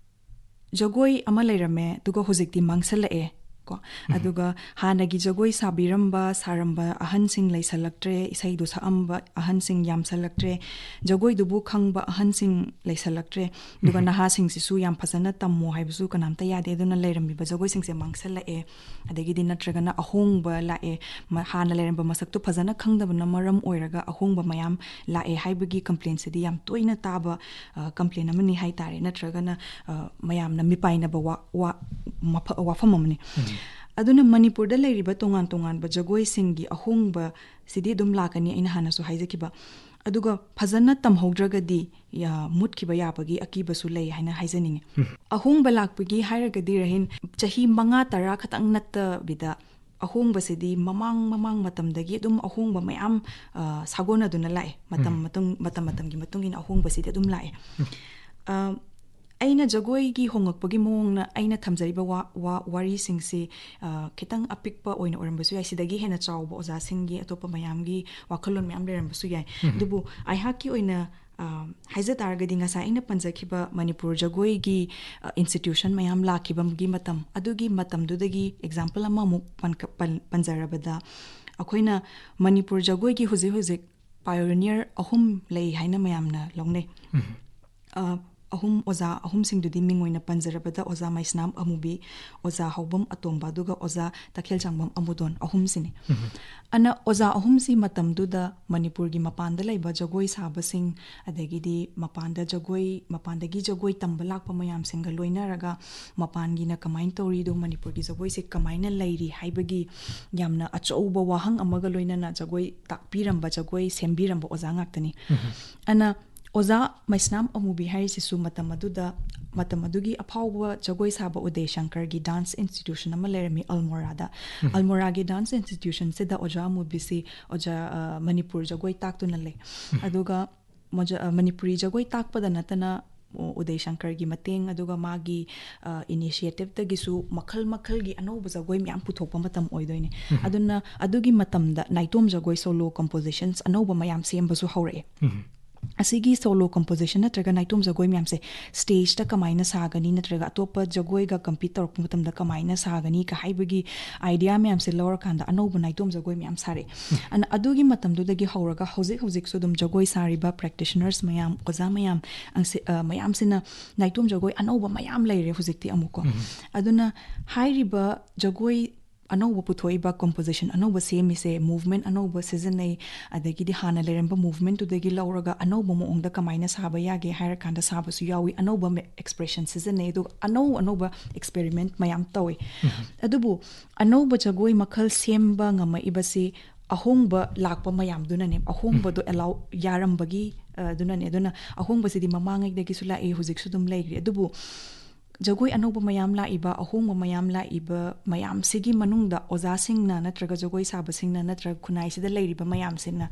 ꯖꯒꯣꯏ ꯑꯃ ꯂꯩꯔꯝꯃꯦ, ꯑꯗꯨꯒ ꯍꯧꯖꯤꯛꯇꯤ ꯃꯥꯡꯁꯜꯂꯛꯑꯦ ꯀꯣ꯫ ꯑꯗꯨꯒ ꯍꯥꯟꯅꯒꯤ ꯖꯒꯣꯏ ꯁꯥꯕꯤꯔꯝꯕ, ꯁꯥꯔꯝꯕ ꯑꯍꯟꯁꯤꯡ ꯂꯩꯁꯜꯂꯛꯇ꯭ꯔꯦ, ꯏꯁꯩꯗꯣ ꯁꯛꯑꯝꯕ ꯑꯍꯟꯁꯤꯡ ꯌꯥꯝꯁꯜꯂꯛꯇ꯭ꯔꯦ, ꯖꯒꯣꯏꯗꯨꯕꯨ ꯈꯪꯕ ꯑꯍꯟꯁꯤꯡ ꯂꯩꯁꯜꯂꯛꯇ꯭ꯔꯦ꯫ ꯑꯗꯨꯒ ꯅꯍꯥꯁꯤꯡꯁꯤꯁꯨ ꯌꯥꯝ ꯐꯖꯅ ꯇꯝꯃꯣ ꯍꯥꯏꯕꯁꯨ ꯀꯅꯥꯝꯇ ꯌꯥꯗꯦ꯫ ꯑꯗꯨꯅ ꯂꯩꯔꯝꯃꯤꯕ ꯖꯒꯣꯏꯁꯤꯡꯁꯦ ꯃꯥꯡꯁꯜꯂꯛꯑꯦ, ꯑꯗꯒꯤꯗꯤ ꯅꯠꯇ꯭ꯔꯒꯅ ꯑꯍꯣꯡꯕ ꯂꯥꯛꯑꯦ, ꯃ-, ꯍꯥꯟꯅ ꯂꯩꯔꯝꯕ ꯃꯁꯛꯇꯣ ꯐꯖꯅ ꯈꯪꯗꯕꯅ ꯃꯔꯝ ꯑꯣꯏꯔꯒ ꯑꯍꯣꯡꯕ ꯃꯌꯥꯝ ꯂꯥꯛꯑꯦ ꯍꯥꯏꯕꯒꯤ ꯀꯝꯄ꯭ꯂꯦꯟꯁꯤꯗꯤ ꯌꯥꯝ ꯇꯣꯏꯅ ꯇꯥꯕ, ꯑ, ꯀꯝꯄ꯭ꯂꯦꯟ ꯑꯃꯅꯤ ꯍꯥꯏ ꯇꯥꯔꯦ, ꯅꯠꯇ꯭ꯔꯒꯅ, ꯑ, ꯃꯌꯥꯝꯅ ꯃꯤꯄꯥꯏꯅꯕ ꯋꯥ-, ꯋꯥ-, ꯃꯐ-, ꯋꯥꯐꯝ ꯑꯃꯅꯤ꯫ ꯑꯗꯨꯅ ꯃꯅꯤꯄꯨꯔꯗ ꯂꯩꯔꯤꯕ ꯇꯣꯉꯥꯟ ꯇꯣꯉꯥꯟꯕ ꯖꯒꯣꯏꯁꯤꯡꯒꯤ ꯑꯍꯣꯡꯕꯁꯤꯗꯤ ꯑꯗꯨꯝ ꯂꯥꯛꯀꯅꯤ, ꯑꯩꯅ ꯍꯥꯟꯅꯁꯨ ꯍꯥꯏꯖꯈꯤꯕ꯫ ꯑꯗꯨꯒ ꯐꯖꯅ ꯇꯝꯍꯧꯗ꯭ꯔꯒꯗꯤ ꯌꯥ-, ꯃꯨꯠꯈꯤꯕ ꯌꯥꯕꯒꯤ ꯑꯀꯤꯕꯁꯨ ꯂꯩ ꯍꯥꯏꯅ ꯍꯥꯏꯖꯅꯤꯡꯉꯤ꯫ ꯑꯍꯣꯡꯕ ꯂꯥꯛꯄꯒꯤ ꯍꯥꯏꯔꯒꯗꯤ, ꯔꯍꯤꯟ, ꯆꯍꯤ ꯃꯉꯥ ꯇꯔꯥ ꯈꯛꯇꯪ ꯅꯠꯇꯕꯤꯗ, ꯑꯍꯣꯡꯕꯁꯤꯗꯤ ꯃꯃꯥꯡ ꯃꯃꯥꯡ ꯃꯇꯝꯗꯒꯤ ꯑꯗꯨꯝ ꯑꯍꯣꯡꯕ ꯃꯌꯥꯝ, ꯑ, ꯁꯥꯒꯣꯟꯅꯗꯨꯅ ꯂꯥꯛꯑꯦ꯫ ꯃꯇꯝ ꯃꯇꯨꯡ-, ꯃꯇꯝ ꯃꯇꯝꯒꯤ ꯃꯇꯨꯡ ꯏꯟꯅ ꯑꯍꯣꯡꯕꯁꯤꯗꯤ ꯑꯗꯨꯝ ꯂꯥꯛꯑꯦ꯫ ꯑ, ꯑꯩꯅ ꯖꯒꯣꯏꯒꯤ ꯍꯣꯡꯂꯛꯄꯒꯤ ꯃꯑꯣꯡꯅ ꯑꯩꯅ ꯊꯝꯖꯔꯤꯕ ꯋꯥ-, ꯋꯥ-, ꯋꯥꯔꯤꯁꯤꯡꯁꯤ, ꯑ, ꯈꯤꯇꯪ ꯑꯄꯤꯛꯄ ꯑꯣꯏꯅ ꯑꯣꯏꯔꯝꯕꯁꯨ ꯌꯥꯏ꯫ ꯁꯤꯗꯒꯤ ꯍꯦꯟꯅ ꯆꯥꯎꯕ ꯑꯣꯖꯥꯁꯤꯡꯒꯤ, ꯑꯇꯣꯞꯄ ꯃꯌꯥꯝꯒꯤ ꯋꯥꯈꯜꯂꯣꯟ ꯃꯌꯥꯝ ꯂꯩꯔꯝꯕꯁꯨ ꯌꯥꯏ꯫ ꯎꯝ꯫ ꯑꯗꯨꯕꯨ ꯑꯩꯍꯥꯛꯀꯤ ꯑꯣꯏꯅ, ꯑ, ꯍꯥꯏꯖ ꯇꯥꯔꯒꯗꯤ, ꯉꯁꯥꯏ ꯑꯩꯅ ꯄꯟꯖꯈꯤꯕ ꯃꯅꯤꯄꯨꯔ ꯖꯒꯣꯏꯒꯤ, ꯑ, institution ꯃꯌꯥꯝ ꯂꯥꯛꯈꯤꯕꯒꯤ ꯃꯇꯝ, ꯑꯗꯨꯒꯤ ꯃꯇꯝꯗꯨꯗꯒꯤ example ꯑꯃꯃꯨꯛ ꯄꯟ-, ꯄꯟ-, ꯄꯟꯖꯔꯕꯗ, ꯑꯩꯈꯣꯏꯅ ꯃꯅꯤꯄꯨꯔ ꯖꯒꯣꯏꯒꯤ ꯍꯧꯖꯤꯛ ꯍꯧꯖꯤꯛ pioneer ꯑꯍꯨꯝ ꯂꯩ ꯍꯥꯏꯅ ꯃꯌꯥꯝꯅ ꯂꯧꯅꯩ꯫ ꯎꯝ꯫ ꯑ, ꯑꯍꯨꯝ, ꯑꯣꯖꯥ ꯑꯍꯨꯝꯁꯤꯡꯗꯨꯗꯤ ꯃꯤꯡ ꯑꯣꯏꯅ ꯄꯟꯖꯔꯕꯗ, ꯑꯣꯖꯥ ꯃꯩꯁꯅꯥꯝ ꯑꯃꯨꯕꯤ, ꯑꯣꯖꯥ ꯍꯥꯎꯕꯝ ꯑꯇꯣꯝꯕ, ꯑꯗꯨꯒ ꯑꯣꯖꯥ ꯇꯈꯦꯜꯆꯥꯡꯕꯝ ꯑꯃꯨꯗꯣꯟ, ꯑꯍꯨꯝꯁꯤꯅꯤ꯫ ꯎꯝ꯫ ꯑꯅ ꯑꯣꯖꯥ ꯑꯍꯨꯝꯁꯤ ꯃꯇꯝꯗꯨꯗ ꯃꯅꯤꯄꯨꯔꯒꯤ ꯃꯄꯥꯟꯗ ꯂꯩꯕ ꯖꯒꯣꯏ ꯁꯥꯕꯁꯤꯡ, ꯑꯗꯒꯤꯗꯤ ꯃꯄꯥꯟꯗ ꯖꯒꯣꯏ, ꯃꯄꯥꯟꯗꯒꯤ ꯖꯒꯣꯏ ꯇꯝꯕ ꯂꯥꯛꯄ ꯃꯌꯥꯝꯁꯤꯡꯒ ꯂꯣꯏꯅꯔꯒ, ꯃꯄꯥꯟꯒꯤꯅ ꯀꯃꯥꯏꯅ ꯇꯧꯔꯤꯗꯣ, ꯃꯅꯤꯄꯨꯔꯒꯤ ꯖꯒꯣꯏꯁꯦ ꯀꯃꯥꯏꯅ ꯂꯩꯔꯤ ꯍꯥꯏꯕꯒꯤ ꯌꯥꯝꯅ ꯑꯆꯧꯕ ꯋꯥꯍꯪ ꯑꯃꯒ ꯂꯣꯏꯅꯅ ꯖꯒꯣꯏ ꯇꯥꯛꯄꯤꯔꯝꯕ, ꯖꯒꯣꯏ ꯁꯦꯝꯕꯤꯔꯝꯕ ꯑꯣꯖꯥ ꯉꯥꯛꯇꯅꯤ꯫ ꯎꯝ꯫ ꯑꯅ ꯑꯣꯖꯥ ꯃꯩꯁꯅꯥꯝ ꯑꯃꯨꯕꯤ ꯍꯥꯏꯔꯤꯁꯤꯁꯨ ꯃꯇꯝ ꯑꯗꯨꯗ, ꯃꯇꯝ ꯑꯗꯨꯒꯤ ꯑꯐꯥꯎꯕ ꯖꯒꯣꯏ ꯁꯥꯕ ꯎꯗꯦ ꯁꯪꯀꯔꯒꯤ dance institution ꯑꯃ ꯂꯩꯔꯝꯃꯤ ꯑꯜꯃꯣꯔꯥꯗ꯫ ꯎꯝ꯫ ꯑꯜꯃꯣꯔꯥꯒꯤ dance institutionꯁꯤꯗ ꯑꯣꯖꯥ ꯑꯃꯨꯕꯤꯁꯤ ꯑꯣꯖꯥ, ꯑ, ꯃꯅꯤꯄꯨꯔ ꯖꯒꯣꯏ ꯇꯥꯛꯇꯨꯅ ꯂꯩ꯫ ꯎꯝ꯫ ꯑꯗꯨꯒ ꯃꯣꯖ-, ꯑ, ꯃꯅꯤꯄꯨꯔꯤ ꯖꯒꯣꯏ ꯇꯥꯛꯄꯗ ꯅꯠꯇꯅ, ꯎ-, ꯎꯗꯦ ꯁꯪꯀꯔꯒꯤ ꯃꯇꯦꯡ, ꯑꯗꯨꯒ ꯃꯥꯒꯤ, ꯑ, initiativeꯇꯒꯤꯁꯨ ꯃꯈꯜ ꯃꯈꯜꯒꯤ ꯑꯅꯧꯕ ꯖꯒꯣꯏ ꯃꯌꯥꯝ ꯄꯨꯊꯣꯛꯄ ꯃꯇꯝ ꯑꯣꯏꯗꯣꯏꯅꯦ꯫ ꯎꯝ꯫ ꯑꯗꯨꯅ ꯑꯗꯨꯒꯤ ꯃꯇꯝꯗ ꯅꯥꯏꯇꯣꯝ ꯖꯒꯣꯏ solo compositions ꯑꯅꯧꯕ ꯃꯌꯥꯝ ꯁꯦꯝꯕꯁꯨ ꯍꯧꯔꯛꯑꯦ꯫ ꯎꯝ꯫ ꯑꯁꯤꯒꯤ solo composition ꯅꯠꯇ꯭ꯔꯒ ꯅꯥꯏꯇꯣꯝ ꯖꯒꯣꯏ ꯃꯌꯥꯝꯁꯦ stageꯇ ꯀꯃꯥꯏꯅ ꯁꯥꯒꯅꯤ, ꯅꯠꯇ꯭ꯔꯒ ꯑꯇꯣꯞꯄ ꯖꯒꯣꯏꯒ compete ꯇꯧꯔꯛꯄ ꯃꯇꯝꯗ ꯀꯃꯥꯏꯅ ꯁꯥꯒꯅꯤ ꯀ ꯍꯥꯏꯕꯒꯤ idea ꯃꯌꯥꯝꯁꯦ ꯂꯧꯔꯀꯥꯟꯗ ꯑꯅꯧꯕ ꯅꯥꯏꯇꯣꯝ ꯖꯒꯣꯏ ꯃꯌꯥꯝ ꯁꯥꯔꯛꯑꯦ꯫ ꯎꯝ꯫ ꯑꯅ-, ꯑꯗꯨꯒꯤ ꯃꯇꯝꯗꯨꯗꯒꯤ ꯍꯧꯔꯒ ꯍꯧꯖꯤꯛ ꯍꯧꯖꯤꯛꯁꯨ ꯑꯗꯨꯝ ꯖꯒꯣꯏ ꯁꯥꯔꯤꯕ practitioners ꯃꯌꯥꯝ, ꯑꯣꯖꯥ ꯃꯌꯥꯝ, ꯑꯪꯁꯤ-, ꯑ, ꯃꯌꯥꯝꯁꯤꯅ ꯅꯥꯏꯇꯣꯝ ꯖꯒꯣꯏ ꯑꯅꯧꯕ ꯃꯌꯥꯝ ꯂꯩꯔꯦ ꯍꯧꯖꯤꯛꯇꯤ ꯑꯃꯨꯛꯀꯣ꯫ ꯎꯝ꯫ ꯑꯗꯨꯅ ꯍꯥꯏꯔꯤꯕ ꯖꯒꯣꯏ ꯑꯅꯧꯕ ꯄꯨꯊꯣꯛꯏꯕ, composition ꯑꯅꯧꯕ ꯁꯦꯝꯃꯤꯁꯦ, movement ꯑꯅꯧꯕ ꯁꯤꯖꯤꯟꯅꯩ, ꯑꯗꯒꯤꯗꯤ ꯍꯥꯟꯅ ꯂꯩꯔꯝꯕ movementꯇꯨꯗꯒꯤ ꯂꯧꯔꯒ ꯑꯅꯧꯕ ꯃꯑꯣꯡꯗ ꯀꯃꯥꯏꯅ ꯁꯥꯕ ꯌꯥꯒꯦ ꯍꯥꯏꯔꯀꯥꯟꯗ ꯁꯥꯕꯁꯨ ꯌꯥꯎꯏ, ꯑꯅꯧꯕ ꯃꯦ-, expression ꯁꯤꯖꯤꯟꯅꯩ, ꯑꯗꯨꯒ ꯑꯅꯧ ꯑꯅꯧꯕ experiment ꯃꯌꯥꯝ ꯇꯧꯏ꯫ ꯎꯝ꯫ ꯑꯗꯨꯕꯨ ꯑꯅꯧꯕ ꯖꯒꯣꯏ ꯃꯈꯜ ꯁꯦꯝꯕ ꯉꯝꯃꯛꯏꯕꯁꯤ ꯑꯍꯣꯡꯕ ꯂꯥꯛꯄ ꯃꯌꯥꯝꯗꯨꯅꯅꯦ, ꯑꯍꯣꯡꯕꯗꯣ ꯎꯝ꯫ allow ꯌꯥꯔꯝꯕꯒꯤ, ꯑ, ꯑꯗꯨꯅꯅꯦ꯫ ꯑꯗꯨꯅ ꯑꯍꯣꯡꯕꯁꯤꯗꯤ ꯃꯃꯥꯡꯉꯩꯗꯒꯤꯁꯨ ꯂꯥꯛꯏ, ꯍꯧꯖꯤꯛꯁꯨ ꯑꯗꯨꯝ ꯂꯩꯔꯤ꯫ ꯑꯗꯨꯕꯨ ꯖꯒꯣꯏ ꯑꯅꯧꯕ ꯃꯌꯥꯝ ꯂꯥꯛꯏꯕ, ꯑꯍꯣꯡꯕ ꯃꯌꯥꯝ ꯂꯥꯛꯏꯕ ꯃꯌꯥꯝꯁꯤꯒꯤ ꯃꯅꯨꯡꯗ ꯑꯣꯖꯥꯁꯤꯡꯅ ꯅꯠꯇ꯭ꯔꯒ ꯖꯒꯣꯏ ꯁꯥꯕꯁꯤꯡꯅ ꯅꯠꯇ꯭ꯔꯒ ꯈꯨꯟꯅꯥꯏꯁꯤꯗ ꯂꯩꯔꯤꯕ ꯃꯌꯥꯝꯁꯤꯅ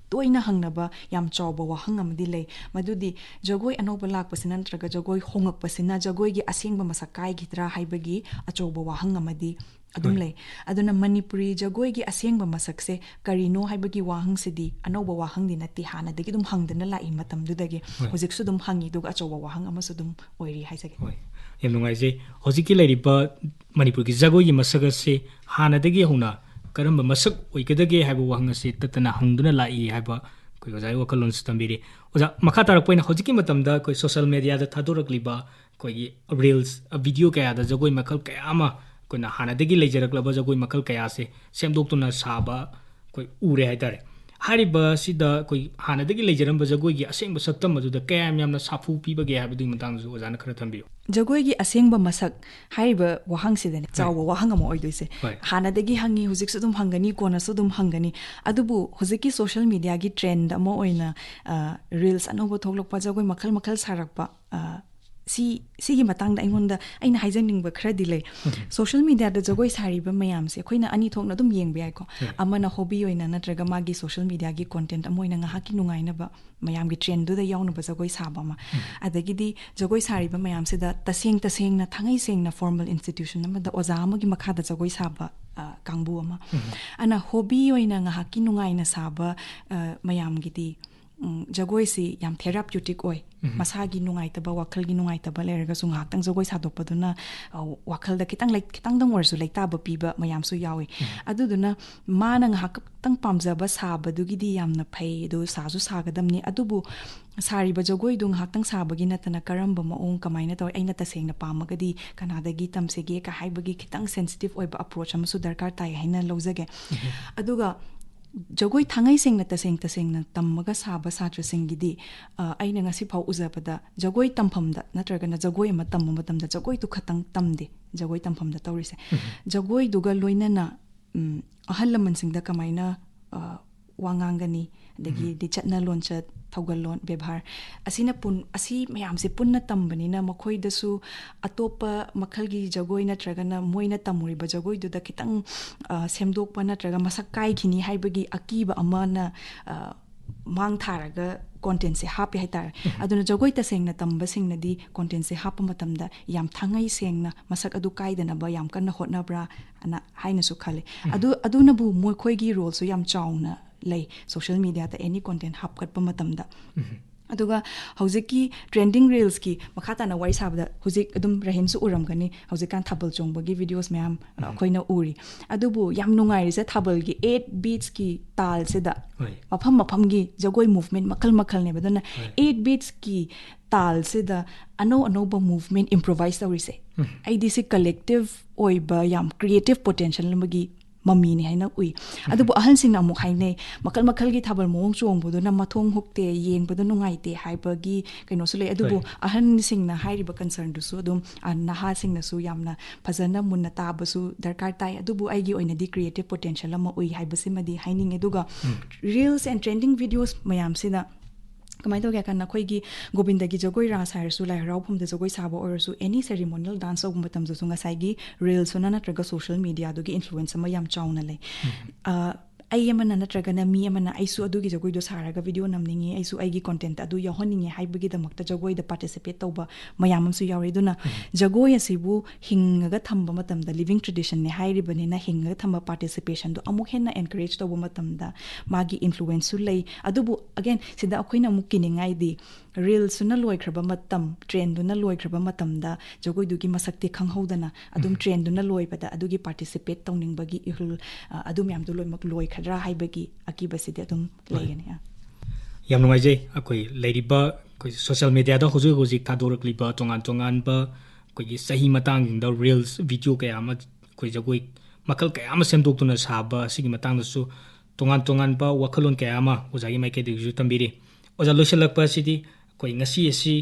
ꯇꯣꯏꯅ ꯍꯪꯅꯕ ꯌꯥꯝ ꯆꯥꯎꯕ ꯋꯥꯍꯪ ꯑꯃꯗꯤ ꯂꯩ꯫ ꯃꯗꯨꯗꯤ ꯖꯒꯣꯏ ꯑꯅꯧꯕ ꯂꯥꯛꯄꯁꯤꯅ ꯅꯠꯇ꯭ꯔꯒ ꯖꯒꯣꯏ ꯍꯣꯡꯉꯛꯄꯁꯤꯅ ꯖꯒꯣꯏꯒꯤ ꯑꯁꯦꯡꯕ ꯃꯁꯛ ꯀꯥꯏꯈꯤꯗ꯭ꯔꯥ ꯍꯥꯏꯕꯒꯤ ꯑꯆꯧꯕ ꯋꯥꯍꯪ ꯑꯃꯗꯤ ꯑꯗꯨꯝ ꯍꯣꯏ꯫ ꯂꯩ꯫ ꯑꯗꯨꯅ ꯃꯅꯤꯄꯨꯔꯤ ꯖꯒꯣꯏꯒꯤ ꯑꯁꯦꯡꯕ ꯃꯁꯛꯁꯦ ꯀꯔꯤꯅꯣ ꯍꯥꯏꯕꯒꯤ ꯋꯥꯍꯪꯁꯤꯗꯤ ꯑꯅꯧꯕ ꯋꯥꯍꯪꯗꯤ ꯅꯠꯇꯦ, ꯍꯥꯟꯅꯗꯒꯤ ꯑꯗꯨꯝ ꯍꯪꯗꯨꯅ ꯂꯥꯛꯏ ꯃꯇꯝꯗꯨꯗꯒꯤ꯫ ꯍꯣꯏ꯫ ꯍꯧꯖꯤꯛꯁꯨ ꯑꯗꯨꯝ ꯍꯪꯉꯤ, ꯑꯗꯨꯒ ꯑꯆꯧꯕ ꯋꯥꯍꯪ ꯑꯃꯁꯨ ꯑꯗꯨꯝ ꯑꯣꯏꯔꯤ ꯍꯥꯏꯖꯒꯦ꯫ ꯍꯣꯏ, ꯌꯥꯝ ꯅꯨꯡꯉꯥꯏꯖꯩ꯫ ꯍꯧꯖꯤꯛꯀꯤ ꯂꯩꯔꯤꯕ ꯃꯅꯤꯄꯨꯔꯒꯤ ꯖꯒꯣꯏꯒꯤ ꯃꯁꯛ ꯑꯁꯤ ꯍꯥꯟꯅꯗꯒꯤ ꯍꯧꯅ ꯀꯔꯝꯕ ꯃꯁꯛ ꯑꯣꯏꯒꯗꯒꯦ ꯍꯥꯏꯕ ꯋꯥꯍꯪ ꯑꯁꯤ ꯇꯠꯇꯅ ꯍꯪꯗꯨꯅ ꯂꯥꯛꯏ ꯍꯥꯏꯕ ꯑꯩꯈꯣꯏ ꯑꯣꯖꯥꯒꯤ ꯋꯥꯈꯜꯂꯣꯟꯁꯨ ꯊꯝꯕꯤꯔꯤ꯫ ꯑꯣꯖꯥ, ꯃꯈꯥ ꯇꯥꯔꯛꯄ ꯑꯣꯏꯅ ꯍꯧꯖꯤꯛꯀꯤ ꯃꯇꯝꯗ ꯑꯩꯈꯣꯏ social media ꯗ ꯊꯥꯗꯣꯔꯛꯂꯤꯕ ꯑꯩꯈꯣꯏꯒꯤ reels, video ꯀꯌꯥꯗ ꯖꯒꯣꯏ ꯃꯈꯜ ꯀꯌꯥ ꯑꯃ, ꯑꯩꯈꯣꯏꯅ ꯍꯥꯟꯅꯗꯒꯤ ꯂꯩꯖꯔꯛꯂꯕ ꯖꯒꯣꯏ ꯃꯈꯜ ꯀꯌꯥꯁꯦ ꯁꯦꯝꯗꯣꯛꯇꯨꯅ ꯁꯥꯕ ꯑꯩꯈꯣꯏ ꯎꯔꯦ ꯍꯥꯏꯇꯥꯔꯦ꯫ ꯍꯥꯏꯔꯤꯕꯁꯤꯗ ꯑꯩꯈꯣꯏ ꯍꯥꯟꯅꯗꯒꯤ ꯂꯩꯖꯔꯝꯕ ꯖꯒꯣꯏꯒꯤ ꯑꯁꯦꯡꯕ ꯁꯛꯇꯝ ꯑꯗꯨꯗ ꯀꯌꯥꯝ ꯌꯥꯝꯅ ꯁꯥꯐꯨ ꯄꯤꯕꯒꯦ ꯍꯥꯏꯕꯗꯨꯒꯤ ꯃꯇꯥꯡꯗꯁꯨ ꯑꯣꯖꯥꯅ ꯈꯔ ꯊꯝꯕꯤꯌꯨ꯫ ꯖꯒꯣꯏꯒꯤ ꯑꯁꯦꯡꯕ ꯃꯁꯛ ꯍꯥꯏꯔꯤꯕ ꯋꯥꯍꯪꯁꯤꯗꯅꯦ, ꯍꯣꯏ꯫ ꯆꯥꯎꯕ ꯋꯥꯍꯪ ꯑꯃ ꯑꯣꯏꯗꯣꯏꯁꯦ꯫ ꯍꯣꯏ꯫ ꯍꯥꯟꯅꯗꯒꯤ ꯍꯪꯉꯤ, ꯍꯧꯖꯤꯛꯁꯨ ꯑꯗꯨꯝ ꯍꯪꯒꯅꯤ, ꯀꯣꯟꯅꯁꯨ ꯑꯗꯨꯝ ꯍꯪꯒꯅꯤ꯫ ꯑꯗꯨꯕꯨ ꯍꯧꯖꯤꯛꯀꯤ social media ꯒꯤ trend ꯑꯃ ꯑꯣꯏꯅ, ꯑ, reels ꯑꯅꯧꯕ ꯊꯣꯛꯂꯛꯄ, ꯖꯒꯣꯏ ꯃꯈꯜ ꯃꯈꯜ ꯁꯥꯔꯛꯄ, ꯑ, ꯁꯤ, ꯁꯤꯒꯤ ꯃꯇꯥꯡꯗ ꯑꯩꯉꯣꯟꯗ, ꯑꯩꯅ ꯍꯥꯏꯖꯅꯤꯡꯕ ꯈꯔꯗꯤ ꯂꯩ꯫ ꯎꯝ꯫ Social media ꯗ ꯖꯒꯣꯏ ꯁꯥꯔꯤꯕ ꯃꯌꯥꯝꯁꯦ ꯑꯩꯈꯣꯏꯅ ꯑꯅꯤ ꯊꯣꯛꯅ ꯑꯗꯨꯝ ꯌꯦꯡꯕ ꯌꯥꯏꯀꯣ꯫ ꯍꯣꯏ꯫ ꯑꯃꯅ hobby ꯑꯣꯏꯅ ꯅꯠꯇ꯭ꯔꯒ ꯃꯥꯒꯤ social media ꯒꯤ content ꯑꯃ ꯑꯣꯏꯅ ꯉꯥꯏꯍꯥꯛꯀꯤ ꯅꯨꯡꯉꯥꯏꯅꯕ, ꯃꯌꯥꯝꯒꯤ trend ꯗꯨꯗ ꯌꯥꯎꯅꯕ ꯖꯒꯣꯏ ꯁꯥꯕ ꯑꯃ꯫ ꯎꯝ꯫ ꯑꯗꯒꯤꯗꯤ ꯖꯒꯣꯏ ꯁꯥꯔꯤꯕ ꯃꯌꯥꯝꯁꯤꯗ ꯇꯁꯦꯡ ꯇꯁꯦꯡꯅ, ꯊꯥꯡꯉꯩ ꯁꯦꯡꯅ formal institution ꯑꯃꯗ ꯑꯣꯖꯥ ꯑꯃꯒꯤ ꯃꯈꯥꯗ ꯖꯒꯣꯏ ꯁꯥꯕ, ꯑ, ꯀꯥꯡꯕꯨ ꯑꯃ꯫ ꯎꯝ꯫ ꯑꯅ hobby ꯑꯣꯏꯅ ꯉꯥꯏꯍꯥꯛꯀꯤ ꯅꯨꯡꯉꯥꯏꯅ ꯁꯥꯕ, ꯑ, ꯃꯌꯥꯝꯒꯤꯗꯤ, ꯎꯝ, ꯖꯒꯣꯏꯁꯤ ꯌꯥꯝ therapeutic ꯑꯣꯏ꯫ ꯎꯝ꯫ ꯃꯁꯥꯒꯤ ꯅꯨꯡꯉꯥꯏꯇꯕ, ꯋꯥꯈꯜꯒꯤ ꯅꯨꯡꯉꯥꯏꯇꯕ ꯂꯩꯔꯒꯁꯨ ꯉꯥꯏꯍꯥꯛꯇꯪ ꯖꯒꯣꯏ ꯁꯥꯗꯣꯛꯄꯗꯨꯅ, ꯑ, ꯋꯥꯈꯜꯗ ꯈꯤꯇꯪ ꯂꯩ-, ꯈꯤꯇꯪꯗꯪ ꯑꯣꯏꯔꯁꯨ ꯂꯩꯇꯥꯕ ꯄꯤꯕ ꯃꯌꯥꯝꯁꯨ ꯌꯥꯎꯏ꯫ ꯎꯝ꯫ ꯑꯗꯨꯗꯨꯅ ꯃꯥꯅ ꯉꯥꯏꯍꯥꯛꯇꯪ ꯄꯥꯝꯖꯕ ꯁꯥꯕꯗꯨꯒꯤꯗꯤ ꯌꯥꯝꯅ ꯐꯩ, ꯑꯗꯨ ꯁꯥꯁꯨ ꯁꯥꯒꯗꯕꯅꯤ꯫ ꯑꯗꯨꯕꯨ ꯁꯥꯔꯤꯕ ꯖꯒꯣꯏꯗꯨ ꯉꯥꯏꯍꯥꯛꯇꯪ ꯁꯥꯕꯒꯤ ꯅꯠꯇꯅ ꯀꯔꯝꯕ ꯃꯑꯣꯡ, ꯀꯃꯥꯏꯅ ꯇꯧꯔꯤ, ꯑꯩꯅ ꯇꯁꯦꯡꯅ ꯄꯥꯝꯃꯒꯗꯤ ꯀꯅꯥꯗꯒꯤ ꯇꯝꯁꯤꯒꯦ ꯀ ꯍꯥꯏꯕꯒꯤ ꯈꯤꯇꯪ sensitive ꯑꯣꯏꯕ approach ꯑꯃꯁꯨ ꯗꯔꯀꯥꯔ ꯇꯥꯏ ꯍꯥꯏꯅ ꯂꯧꯖꯒꯦ꯫ ꯎꯝ꯫ ꯑꯗꯨꯒ ꯖꯒꯣꯏ ꯊꯥꯡꯉꯩ ꯁꯦꯡꯅ, ꯇꯁꯦꯡ ꯇꯁꯦꯡꯅ ꯇꯝꯃꯒ ꯁꯥꯕ ꯁꯥꯇ꯭ꯔꯁꯤꯡꯒꯤꯗꯤ, ꯑ, ꯑꯩꯅ ꯉꯁꯤꯐꯥꯎ ꯎꯖꯕꯗ ꯖꯒꯣꯏ ꯇꯝꯐꯝꯗ ꯅꯠꯇ꯭ꯔꯒꯅ ꯖꯒꯣꯏ ꯑꯃ ꯇꯝꯕ ꯃꯇꯝꯗ ꯖꯒꯣꯏꯗꯨ ꯈꯛꯇꯪ ꯇꯝꯗꯦ꯫ ꯖꯒꯣꯏ ꯇꯝꯐꯝꯗ ꯇꯧꯔꯤꯁꯦ꯫ ꯎꯝ꯫ ꯖꯒꯣꯏꯗꯨꯒ ꯂꯣꯏꯅꯅ, ꯎꯝ, ꯑꯍꯜ ꯂꯃꯟꯁꯤꯡꯗ ꯀꯃꯥꯏꯅ, ꯑ, ꯋꯥ ꯉꯥꯡꯒꯅꯤ, ꯑꯗꯒꯤꯗꯤ ꯆꯠꯅ ꯂꯣꯟꯆꯠ, ꯊꯧꯒꯜꯂꯣꯟ, ꯕꯦꯕꯥꯔ, ꯑꯁꯤꯅ ꯄꯨꯟ-, ꯑꯁꯤ ꯃꯌꯥꯝꯁꯦ ꯄꯨꯟꯅ ꯇꯝꯕꯅꯤꯅ ꯃꯈꯣꯏꯗꯁꯨ ꯑꯇꯣꯞꯄ ꯃꯈꯜꯒꯤ ꯖꯒꯣꯏ ꯅꯠꯇ꯭ꯔꯒꯅ ꯃꯣꯏꯅ ꯇꯝꯃꯨꯔꯤꯕ ꯖꯒꯣꯏꯗꯨꯗ ꯈꯤꯇꯪ, ꯑ, ꯁꯦꯝꯗꯣꯛꯄ ꯅꯠꯇ꯭ꯔꯒ ꯃꯁꯛ ꯀꯥꯏꯈꯤꯅꯤ ꯍꯥꯏꯕꯒꯤ ꯑꯀꯤꯕ ꯑꯃꯅ, ꯑ, ꯃꯥꯡ ꯊꯥꯔꯒ ꯀꯣꯟꯇꯦꯟꯁꯦ ꯍꯥꯞꯄꯦ ꯍꯥꯏꯇꯥꯔꯦ꯫ ꯑꯗꯨꯅ ꯖꯒꯣꯏ ꯇꯁꯦꯡꯅ ꯇꯝꯕꯁꯤꯡꯅꯗꯤ ꯀꯣꯟꯇꯦꯟꯁꯦ ꯍꯥꯞꯄ ꯃꯇꯝꯗ ꯌꯥꯝ ꯊꯥꯡꯉꯩ ꯁꯦꯡꯅ ꯃꯁꯛ ꯑꯗꯨ ꯀꯥꯏꯗꯅꯕ ꯌꯥꯝ ꯀꯟꯅ ꯍꯣꯠꯅꯕ꯭ꯔꯥ ꯑꯅ ꯍꯥꯏꯅꯁꯨ ꯈꯜꯂꯤ꯫ ꯑꯗꯨ, ꯑꯗꯨꯅꯕꯨ ꯃꯈꯣꯏꯒꯤ ꯔꯣꯜꯁꯨ ꯌꯥꯝ ꯆꯥꯎꯅ ꯂꯩ ꯁꯣꯁꯤꯌꯦꯜ ꯃꯦꯗꯤꯌꯥꯗ ꯑꯦꯅꯤ ꯀꯣꯟꯇꯦꯟ ꯍꯥꯞꯀꯠꯄ ꯃꯇꯝꯗ꯫ ꯑꯗꯨꯒ ꯍꯧꯖꯤꯛꯀꯤ ꯇ꯭ꯔꯦꯟꯗꯤꯡ ꯔꯤꯜꯁꯀꯤ ꯃꯈꯥ ꯇꯥꯅ ꯋꯥꯔꯤ ꯁꯥꯕꯗ, ꯍꯧꯖꯤꯛ ꯑꯗꯨꯝ ꯔꯍꯤꯟꯁꯨ ꯎꯔꯝꯒꯅꯤ, ꯍꯧꯖꯤꯛꯀꯥꯟ ꯊꯥꯕꯜ ꯆꯣꯡꯕꯒꯤ ꯚꯤꯗꯤꯑꯣꯁ ꯃꯌꯥꯝ, ꯑ, ꯑꯩꯈꯣꯏꯅ ꯎꯔꯤ꯫ ꯑꯗꯨꯕꯨ ꯌꯥꯝ ꯅꯨꯡꯉꯥꯏꯔꯤꯁꯦ ꯊꯥꯕꯜꯒꯤ ꯑꯩꯠ ꯕꯤꯠꯁꯀꯤ ꯇꯥꯜꯁꯤꯗ, ꯍꯣꯏ꯫ ꯃꯐꯝ ꯃꯐꯝꯒꯤ ꯖꯒꯣꯏ ꯃꯨꯚꯃꯦꯟ ꯃꯈꯜ ꯃꯈꯜꯅꯦꯕ꯫ ꯑꯗꯨꯅ ꯍꯣꯏ꯫ ꯑꯩꯠ ꯕꯤꯠꯁꯀꯤ ꯇꯥꯜꯁꯤꯗ ꯑꯅꯧ ꯑꯅꯧꯕ ꯃꯨꯚꯃꯦꯟ ꯏꯝꯄ꯭ꯔꯣꯚꯥꯏꯁ ꯇꯧꯔꯤꯁꯦ, ꯑꯩꯗꯤ ꯁꯤ ꯀꯂꯦꯛꯇꯤꯚ ꯑꯣꯏꯕ ꯌꯥꯝ ꯀ꯭ꯔꯤꯌꯦꯇꯤꯚ ꯄꯣꯇꯦꯟꯁꯤꯌꯦꯜ ꯑꯃꯒꯤ ꯃꯃꯤꯅꯤ ꯍꯥꯏꯅ ꯎꯏ꯫ ꯑꯗꯨꯕꯨ ꯑꯍꯟꯁꯤꯡꯅ ꯑꯃꯨꯛ ꯍꯥꯏꯅꯩ, ꯃꯈꯜ ꯃꯈꯜꯒꯤ ꯊꯥꯕꯜ ꯃꯑꯣꯡ ꯆꯣꯡꯕꯗꯨꯅ ꯃꯊꯣꯡ ꯍꯨꯛꯇꯦ, ꯌꯦꯡꯕꯗ ꯅꯨꯡꯉꯥꯏꯇꯦ ꯍꯥꯏꯕꯒꯤ ꯀꯩꯅꯣꯁꯨ ꯂꯩ꯫ ꯑꯗꯨꯕꯨ ꯍꯣꯏ꯫ ꯑꯍꯟꯁꯤꯡꯅ ꯍꯥꯏꯔꯤꯕ ꯀꯟꯁꯔꯟꯗꯨꯁꯨ ꯑꯗꯨꯝ, ꯑ, ꯅꯍꯥꯁꯤꯡꯅꯁꯨ ꯌꯥꯝꯅ ꯐꯖꯅ ꯃꯨꯟꯅ ꯇꯥꯕꯁꯨ ꯗꯔꯀꯥꯔ ꯇꯥꯏ꯫ ꯑꯗꯨꯕꯨ ꯑꯩꯒꯤ ꯑꯣꯏꯅꯗꯤ ꯀ꯭ꯔꯤꯌꯦꯇꯤꯚ ꯄꯣꯇꯦꯟꯁꯤꯌꯦꯜ ꯑꯃ ꯎꯏ ꯍꯥꯏꯕꯁꯤꯃꯗꯤ ꯍꯥꯏꯅꯤꯡꯉꯦ꯫ ꯑꯗꯨꯒ ꯔꯤꯜꯁ ꯑꯦꯟ ꯇ꯭ꯔꯦꯟꯗꯤꯡ ꯚꯤꯗꯤꯑꯣꯁ ꯃꯌꯥꯝꯁꯤꯅ ꯀꯃꯥꯏꯅ ꯇꯧꯒꯦ ꯍꯥꯏ ꯀꯥꯟꯗ, ꯑꯩꯈꯣꯏꯒꯤ ꯒꯣꯕꯤꯟꯗꯒꯤ ꯖꯒꯣꯏ ꯔꯥꯁ ꯍꯥꯏꯔꯁꯨ, ꯂꯥꯏ ꯍꯔꯥꯎꯐꯝꯗ ꯖꯒꯣꯏ ꯁꯥꯕ ꯑꯣꯏꯔꯁꯨ, ꯑꯦꯅꯤ ꯁꯦꯔꯤꯃꯣꯅꯤꯌꯦꯜ ꯗꯥꯟꯁ ꯇꯧꯕ ꯃꯇꯝꯗꯁꯨ ꯉꯁꯥꯏꯒꯤ ꯔꯤꯜꯁꯇꯨꯅ ꯅꯠꯇ꯭ꯔꯒ ꯁꯣꯁꯤꯌꯦꯜ ꯃꯦꯗꯤꯌꯥꯗꯨꯒꯤ ꯏꯟꯐ꯭ꯂꯨꯋꯦꯟꯁ ꯑꯃ ꯌꯥꯝ ꯆꯥꯎꯅ ꯂꯩ꯫ ꯑ, ꯑꯩ ꯑꯃꯅ ꯅꯠꯇ꯭ꯔꯒꯅ ꯃꯤ ꯑꯃꯅ "ꯑꯩꯁꯨ ꯑꯗꯨꯒꯤ ꯖꯒꯣꯏꯗꯣ ꯁꯥꯔꯒ ꯚꯤꯗꯤꯑꯣ ꯅꯝꯅꯤꯡꯉꯤ, ꯑꯩꯁꯨ ꯑꯩꯒꯤ ꯀꯣꯟꯇꯦꯟꯠ ꯑꯗꯨ ꯌꯥꯎꯍꯟꯅꯤꯡꯉꯤ" ꯍꯥꯏꯕꯒꯤꯗꯃꯛꯇ ꯖꯒꯣꯏꯗ ꯄꯥꯔꯇꯤꯁꯤꯄꯦꯠ ꯇꯧꯕ ꯃꯌꯥꯝ ꯑꯃꯁꯨ ꯌꯥꯎꯔꯤ꯫ ꯑꯗꯨꯅ ꯖꯒꯣꯏ ꯑꯁꯤꯕꯨ ꯍꯤꯡꯉꯒ ꯊꯝꯕ ꯃꯇꯝꯗ, ꯂꯤꯚꯤꯡ ꯇ꯭ꯔꯦꯗꯤꯁꯟꯅꯦ ꯍꯥꯏꯔꯤꯕꯅꯤꯅ, ꯍꯤꯡꯉꯒ ꯊꯝꯕ ꯄꯥꯔꯇꯤꯁꯤꯄꯦꯁꯟꯗꯣ ꯑꯃꯨꯛ ꯍꯦꯟꯅ ꯑꯦꯟꯀꯔꯦꯖ ꯇꯧꯕ ꯃꯇꯝꯗ ꯃꯥꯒꯤ ꯏꯟꯐ꯭ꯂꯨꯋꯦꯟꯁꯁꯨ ꯂꯩ꯫ ꯑꯗꯨꯕꯨ ꯑꯒꯦꯟ, ꯁꯤꯗ ꯑꯩꯈꯣꯏꯅ ꯑꯃꯨꯛ ꯀꯤꯅꯤꯡꯉꯥꯏꯗꯤ, ꯔꯤꯜꯁꯇꯨꯅ ꯂꯣꯏꯈ꯭ꯔꯕ ꯃꯇꯝ, ꯇ꯭ꯔꯦꯟꯗꯨꯅ ꯂꯣꯏꯈ꯭ꯔꯕ ꯃꯇꯝꯗ ꯖꯒꯣꯏꯗꯨꯒꯤ ꯃꯁꯛꯇꯤ ꯈꯪꯍꯧꯗꯅ ꯑꯗꯨꯝ ꯇ꯭ꯔꯦꯟꯗꯨꯅ ꯂꯣꯏꯕꯗ ꯑꯗꯨꯒꯤ ꯄꯥꯔꯇꯤꯁꯤꯄꯦꯠ ꯇꯧꯅꯤꯡꯕꯒꯤ ꯏꯍꯨꯜ, ꯑ, ꯑꯗꯨ ꯃꯌꯥꯝꯗꯣ ꯂꯣꯏꯅꯃꯛ ꯂꯣꯏꯈ꯭ꯔꯗ꯭ꯔꯥ ꯍꯥꯏꯕꯒꯤ ꯑꯀꯤꯕꯁꯤꯗꯤ ꯑꯗꯨꯝ ꯍꯣꯏ꯫ ꯂꯩꯒꯅꯤ꯫ ꯑ꯫ ꯌꯥꯝ ꯅꯨꯡꯉꯥꯏꯖꯩ꯫ ꯑꯩꯈꯣꯏ ꯂꯩꯔꯤꯕ, ꯑꯩꯈꯣꯏ ꯁꯣꯁꯤꯌꯦꯜ ꯃꯦꯗꯤꯌꯥꯗ ꯍꯧꯖꯤꯛ ꯍꯧꯖꯤꯛ ꯊꯥꯗꯣꯔꯛꯂꯤꯕ ꯇꯣꯉꯥꯟ ꯇꯣꯉꯥꯟꯕ ꯑꯩꯈꯣꯏꯒꯤ ꯆꯍꯤ ꯃꯇꯥꯡꯁꯤꯡꯗ ꯔꯤꯜꯁ ꯚꯤꯗꯤꯑꯣ ꯀꯌꯥ ꯑꯃ, ꯑꯩꯈꯣꯏ ꯖꯒꯣꯏ ꯃꯈꯜ ꯀꯌꯥ ꯑꯃ ꯁꯦꯝꯗꯣꯛꯇꯨꯅ ꯁꯥꯕ ꯑꯁꯤꯒꯤ ꯃꯇꯥꯡꯗꯁꯨ ꯇꯣꯉꯥꯟ ꯇꯣꯉꯥꯟꯕ ꯋꯥꯈꯜꯂꯣꯟ ꯀꯌꯥ ꯑꯃ ꯑꯣꯖꯥꯒꯤ ꯃꯥꯏꯀꯩꯗꯒꯤꯁꯨ ꯊꯝꯕꯤꯔꯤ꯫ ꯑꯣꯖꯥ, ꯂꯣꯏꯁꯤꯜꯂꯛꯄ ꯑꯁꯤꯗꯤ ꯑꯩꯈꯣꯏ ꯉꯁꯤ ꯑꯁꯤ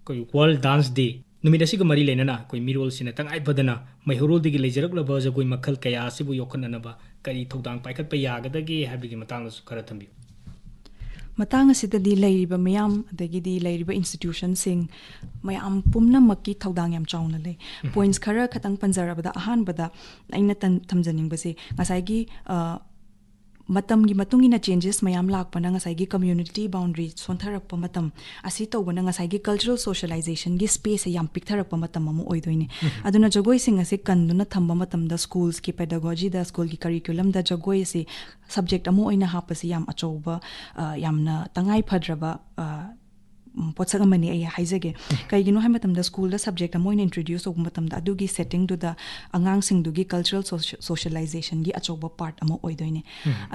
ꯑꯩꯈꯣꯏ ꯋꯥꯔꯜ ꯗꯥꯟꯁ ꯗꯦ ꯅꯨꯃꯤꯠ ꯑꯁꯤꯒ ꯃꯔꯤ ꯂꯩꯅꯅ ꯑꯩꯈꯣꯏ ꯃꯤꯔꯣꯜꯁꯤꯡꯅ ꯇꯉꯥꯏ ꯐꯗꯅ ꯃꯩꯍꯧꯔꯣꯜꯗꯒꯤ ꯂꯩꯖꯔꯛꯂꯕ ꯖꯒꯣꯏ ꯃꯈꯜ ꯀꯌꯥ ꯑꯁꯤꯕꯨ ꯌꯣꯛꯈꯠꯅꯅꯕ ꯀꯔꯤ ꯊꯧꯗꯥꯡ ꯄꯥꯏꯈꯠꯄ ꯌꯥꯒꯗꯒꯦ ꯍꯥꯏꯕꯒꯤ ꯃꯇꯥꯡꯗꯁꯨ ꯈꯔ ꯊꯝꯕꯤꯌꯨ꯫ ꯃꯇꯥꯡ ꯑꯁꯤꯗꯗꯤ ꯂꯩꯔꯤꯕ ꯃꯤꯌꯥꯝ, ꯑꯗꯒꯤꯗꯤ ꯂꯩꯔꯤꯕ institutionꯁꯤꯡ, ꯃꯌꯥꯝ ꯄꯨꯝꯅꯃꯛꯀꯤ ꯊꯧꯗꯥꯡ ꯌꯥꯝ ꯆꯥꯎꯅ ꯂꯩ꯫ Points ꯈꯔ ꯈꯇꯪ ꯄꯟꯖꯔꯕꯗ, ꯑꯍꯥꯟꯕꯗ ꯑꯩꯅ ꯇꯟ-, ꯊꯝꯖꯅꯤꯡꯕꯁꯦ, ꯉꯁꯥꯏꯒꯤ, ꯑ, ꯃꯇꯝꯒꯤ ꯃꯇꯨꯡ ꯏꯟꯅ changes ꯃꯌꯥꯝ ꯂꯥꯛꯄꯅ ꯉꯁꯥꯏꯒꯤ community boundary ꯁꯣꯟꯊꯔꯛꯄ ꯃꯇꯝ ꯑꯁꯤ ꯇꯧꯕꯅ ꯉꯁꯥꯏꯒꯤ cultural socializationꯒꯤ spaceꯁꯦ ꯌꯥꯝ ꯄꯤꯛꯊꯔꯛꯄ ꯃꯇꯝ ꯑꯃ ꯑꯣꯏꯗꯣꯏꯅꯤ꯫ ꯑꯗꯨꯅ ꯖꯒꯣꯏꯁꯤꯡ ꯑꯁꯤ ꯀꯟꯗꯨꯅ ꯊꯝꯕ ꯃꯇꯝꯗ schoolsꯀꯤ pedagogyꯗ, schoolꯒꯤ curriculumꯗ ꯖꯒꯣꯏ ꯑꯁꯤ subject ꯑꯃ ꯑꯣꯏꯅ ꯍꯥꯞꯄꯁꯤ ꯌꯥꯝ ꯑꯆꯧꯕ, ꯑ, ꯌꯥꯝꯅ ꯇꯉꯥꯏ ꯐꯗ꯭ꯔꯕ, ꯑ, ꯎꯝ, ꯄꯣꯠꯁꯛ ꯑꯃꯅꯤ ꯑꯩ ꯍꯥꯏꯖꯒꯦ꯫ ꯀꯩꯒꯤꯅꯣ ꯍꯥꯏꯕ ꯃꯇꯝꯗ schoolꯗ subject ꯑꯃ ꯑꯣꯏꯅ introduce ꯇꯧꯕ ꯃꯇꯝꯗ ꯑꯗꯨꯒꯤ settingꯗꯨꯗ ꯑꯉꯥꯡꯁꯤꯡꯗꯨꯒꯤ cultural soci-, socializationꯒꯤ ꯑꯆꯧꯕ part ꯑꯃ ꯑꯣꯏꯗꯣꯏꯅꯦ꯫